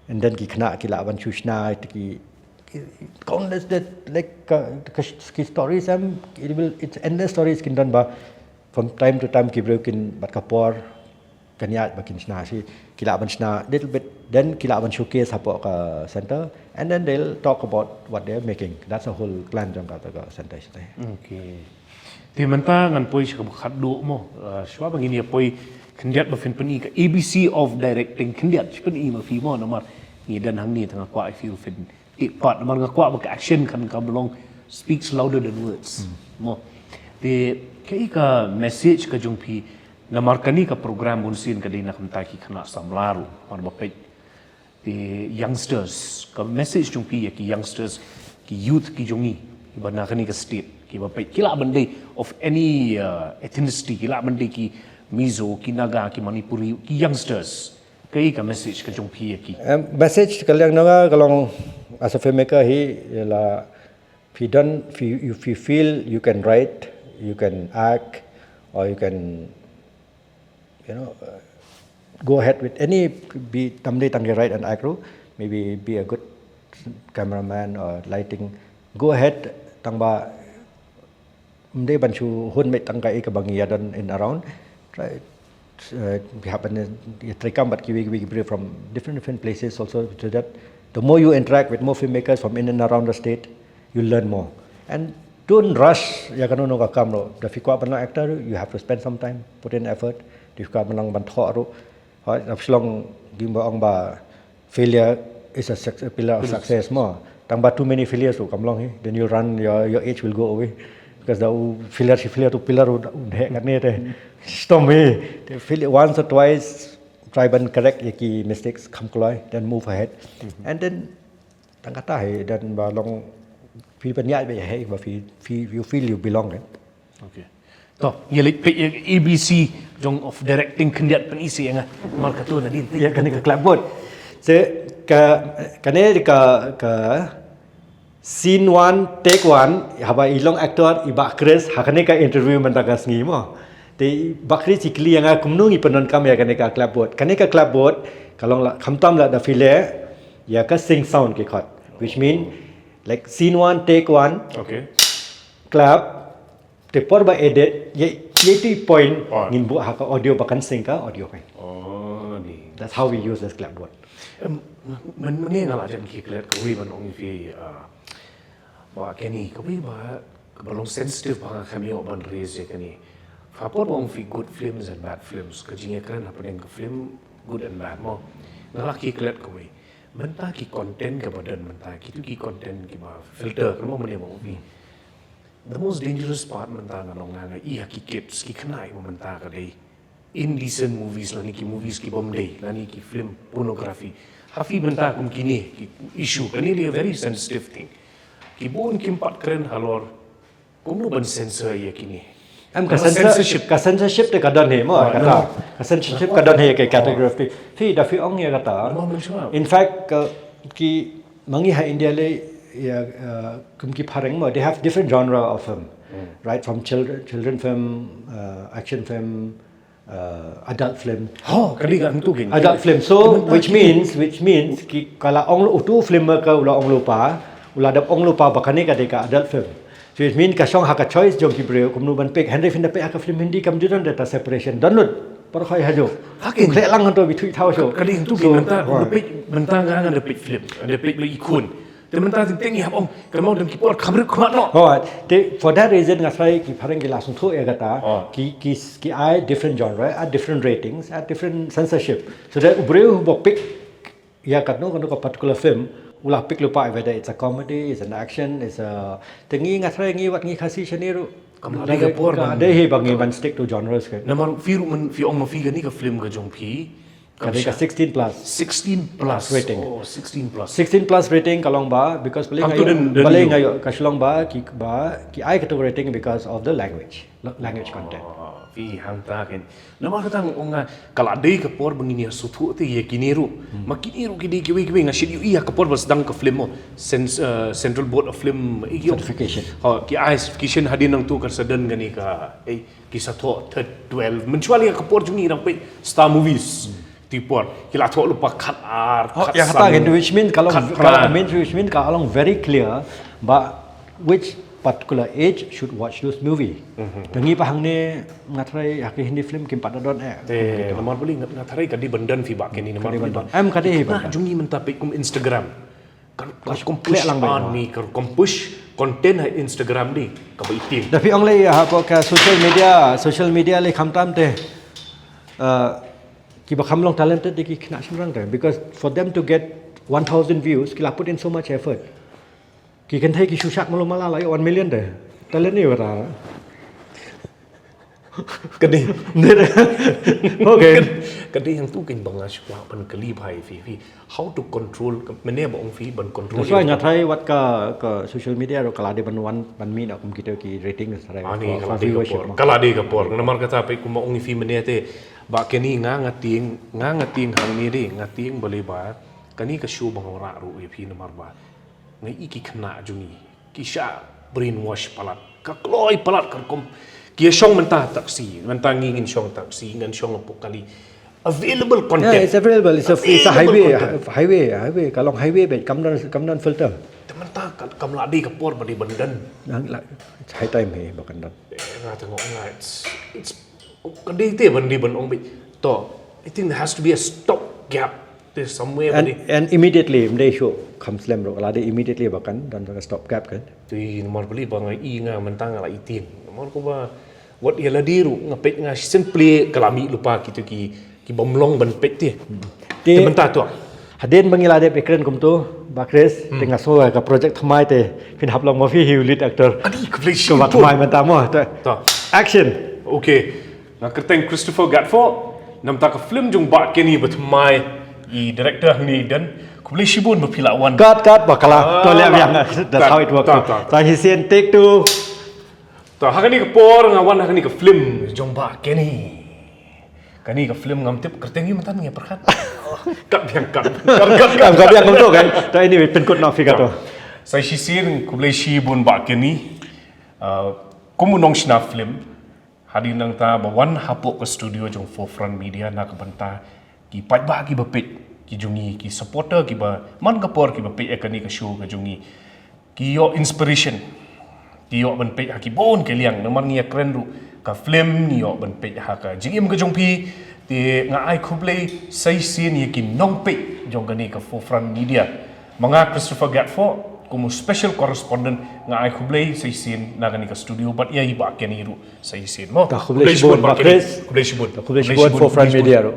And then ki khynnah ki lah ban shu shna ki, ki countless that, like, ka, ka, ki stories em, it will, it's endless stories kin don ba from time to time ki briew kin bat ka por kan ïaid ba kin shna shi, ki lah ban shna little bit, then ki lah ban showcase hapoh ka center, and then they'll talk about what they're making. That's the whole plan jong kata ka center shi te. Okay. Te mynta ngan poi sha kaba khatduh mo. Uh, shuwa ba ngin ïa poi Khyndiat ba phin pyni ka A B C of directing, khyndiat shi pyni ma phi mo, namar ngi don hangne tang nga kwah ïa phi u phin take part, namar nga kwah ba ka action kan kam long, speaks louder than words. Mo. Te kaei ka message ka jong phi, namar kane ka program bun sien ka dei na ka bynta ki khynnah samla ruh, namar ba peit te youngsters, ka message jong phi ïa ki youngsters, ki youth ki jong ngi, kiba na kane ka state, kiba peit, ki lah ban dei of any uh, ethnicity, ki lah ban dei ki Mizo, ki Naga, ki Manipuri, ki youngsters. Kaei ka message ka jong phi ïa ki? Um, message ka liang jong nga ka long, as a filmmaker hi, ialah, if you don't, if you, if you feel you can write, you can act, or you can, you know, uh, go ahead with any, be tam dei tang ki write and act ruh, maybe be a good cameraman or lighting, go ahead, tang ba ym dei ban shu hun mih tang kaei kaba ngi ïa don in around. Try, uh, we have an, uh, try kam bad kiwei kiwei ki briew from different different places also, so that the more you interact with more filmmakers from in and around the state, you learn more. And don't rush ïa kano kano ka kam ruh. Da phi kwah ban long actor, you have to spend some time, put in effort. Da phi kwah ban long ban thoh ruh, hooid, da phi long, kim ba ong ba failure is a, suc- a pillar of success mo. Tang ba too many failures ruh kam long hi, then you run, your your edge will go away. Because da u failure shi failure to pillar u, u heh katne te. Shitom hi. Te fail once or twice, try ban correct ïa ki mistakes kham kloi, then move ahead. And then tang kata hi, then ba long, phi ban ïaid ba ïa hi, ba phi, phi, you feel you belong, eh. Okay. To, ïa leit peit ïa A B C jong of directing, khyndiat pyni seh ïa nga. Mar kato na din. Ïa kane ka clapboard. Se ka, kane ka, ka scene one, take one, haba i long actor, i Bah Chris, ha kane ka interview mynta ka sngi mo. Te i Bah Chris i kylli ïa nga kumno ngi pyndonkam ïa kane ka clapboard. Kane ka clapboard ka long la, khamtam la da phi leh ïa ka sync sound ki khot. Which mean, like, scene one, take one, Okay. clap, te por ba edit, ïa, ïa tu i point, Oh. ngin buh ha ka audio ba kan sync ka audio kan. Oh, ni. That's how we use this clapboard. Em, men, men nga la jan ki klet kawei ban ong ïa phi, ah, ba kane kawei ba, ba long sensitive ba nga kham ïoh ban raise ïa kane. Ka por ba ong phi good films and bad films, ka jingïakren hapdeng ka film good and bad mo. Nga la ki klet kawei. Mynta ki content kaba don mynta, kitu ki content kiba filter, kano mane ba ong phi. The most dangerous part mynta nga nong nga nga i ha ki kids, ki khynnah ba mynta ka dei indecent movies lane ki movies ki bym dei lane ki film pornography. Ha phi mynta kum kine ki issue, kane dei a very sensitive thing. Ki bun kim pat kren halor kumno ban censor ïa kine. Em ka Namar censor- censorship. Ka censorship te ka don hi mo, Ah, kata. no. Ka censorship ka don hi ka category of thing. Phi da phi ong ïa kata. Namar mynshuwa. In fact, ka, ki ma ngi ha India le, ïa, uh, kum ki phareng mo, they have different genre of film. Right, from children, children film, uh, action film, uh, adult film. Ho, kali ka hangtu gin. Adult film. So, Kali which ka means, which means, ki kala ong lu utu film ka ula ong lu pa, ula dap ong lu pa ba kane ka dei ka adult film. So, which means ka shong ha ka choice jong ki briew, kumno ban pick. Hynrei phin da peit ha ka film Hindi kam ju don da ta separation. Don lut, por khoi ha ju. Hakin. Khleh lang hangto bi thui thaw sho. Kali hangtu So, gin mynta, oh. da peit, mynta nga nga da peit film, da peit lu i khun. Te mynta teng teng i hap ong, kan ong dang ki por kham rip khmat noh. Oh, te, for that reason, nga tharai ki phareng ki la sngewthuh ïa kata, Oh. ki, ki, ki ai different genre, at different ratings, at different censorship. So that u briew u ba pick ïa katno, katno ka particular film, u la pick lypa whether it's a comedy, it's an action, it's a, te ngi nga tharai ngi wat ngi Khasi shane ruh. Kam la dei ka por ka ban dei hi ba ngi ban stick to genres ke. Namar phi ruh men, phi ong ma phi kane ka film ka jong phi. Ka dei ka sixteen plus. Sixteen plus. Rating. Oh, sixteen plus. Sixteen plus rating ka long ba, because balei Kam nga tu ïoh, den, den balei ïoh. nga ïoh ka shu long ba, ki, ba, ki ai katu ka rating because of the language. Lo-, language content. Oh, phi hangta ken. Namar kata nga ong nga, ka la dei ka por ba ngin ïa sngewthuh te ïa kine ruh. Hmm. Ma kine ruh ki dei kiwei kiwei nga shait ïoh ïa ka por ba sdang ka film mo. Cen-, uh, Central Board of Film, eh, ïoh. Certification. Ha, ki ai certification hadien nangtu ka sdang kane ka, eh, ki sa thoh third twelve. Mynshuwa ïa ka por jong ngi dang peit Star Movies. Hmm. Te por, ki la thoh lypa khat ar, Oh, khat ïa kata san, ken, which means ka long, khat ka long, pran. means, which means ka long very clear ba which particular age should watch those movie. Mhm. Te ngi ba hangne nga tharai ha ki Hindi film kim pat da don eh. Te, Gitu. namar balei nga, nga tharai ka dei ban don phi ba kine, namar Ka dei balei ban ba. don. Em, ka dei Ki ban khynnah don. jong ngi mynta peit kum Instagram. Ka, ka Ka compose khleh lang beit, an no. ni, ka compose content ha Instagram ni, kaba itim. Da phi ong lei ha ka social media, social media lei khamtam te. Uh, kiba kham long talented de ki khynnah shynrang de, because for them to get one thousand views ki la put in so much effort. Ki kynthei ki shu shah malu mala la ïoh one million de. Talent ni wara. Kadi. Okay. Kadi yang tu kan bang shu lah ban kali bhai fi fi. How to control mene ba ong fi ban control. That's why nga try wat ka ka social media ro kala de ban wan ban mi na kum kita ki rating sarai. Ani kala de ka por. Kala de ka por. Namar kata pe kuma ong fi mene te ba keni nga nga ting nga nga ting hang ni de nga ting bale ba kani ka show bang ora ru fi namar ba. Nga i ki khynnah jong i ki sha brainwash palat ka kloi palat ka rukom ki shong mynta taxi mynta ngi ngin shong taxi ngan shong pukali available content. Yeah, it's available. It's a, it's a highway, highway, highway. Ka long highway bad kam don kam don filter. Te mynta kam la dei ka por ba dei ban don. It's high time he ba kan don. Nga tengok nga it's it's ka dei te ban dei ban ong bit. To I think there has to be a stop gap. There's somewhere ba And, dei. And immediately mdei shu kham slem ro la dei immediately ba kan don ka stop gap kan. Ti namar beli ba nga i nga mynta nga la i tieng. Namar ko ba wat ïa la dei ru nga peit nga simply ka la mih lypa kitu ki ki bym long ban peit ti. Ti mynta tu. Hadien ba ngi la dep ïakren kumtu ba Chris te nga sngew ka project thymmai te phin hap long ma phi hi u lead actor. Adi khublei shibun. Thymmai mynta mo. Action. Okay. Nga kyrteng Christopher Gatford. Namta ka film jong Bah Kenny ba thymmai i director hangne i don. Khublei shibun ba phi la wan. Cut cut ba kala. To leh biang. That's how it works. Sa hi sien take two. To ha kane ka por nga wan ha kane ka film jong Bah Kenny. Kane ka film ngam tip kyrteng ïa matan ngi pyrkhat. Kat biang kat. Kat kat kat. Kat biang kat. To anyway pynkut na phi ka to. Sa shisien khublei shibun Bah Kenny. Kum u nongshna film. Hadien nangta ba wan hapoh ka studio jong Forefront Media na ka bynta ki paidbah kiba peit ki jong ngi ki supporter kiba man ka por kiba peit ïa kane ka show ka jong ngi. Ki ïoh inspiration. Ki ïoh ban peit ha ki bun ki liang namar ngi ïakren ruh ka film ngi ïoh ban peit ha ka jingim ka jong phi. Te nga ai khublei sa shisien ïa ki nongpeit jong kane ka Forefront Media. Ma nga Christopher Gatford kum u special correspondent nga ai khublei sa shisien na kane ka studio bad ïa i Bah Kenny ruh sa shisien mo. Khublei shibun Bah Kenny. Khublei shibun. Khublei shibun Forefront Media ruh.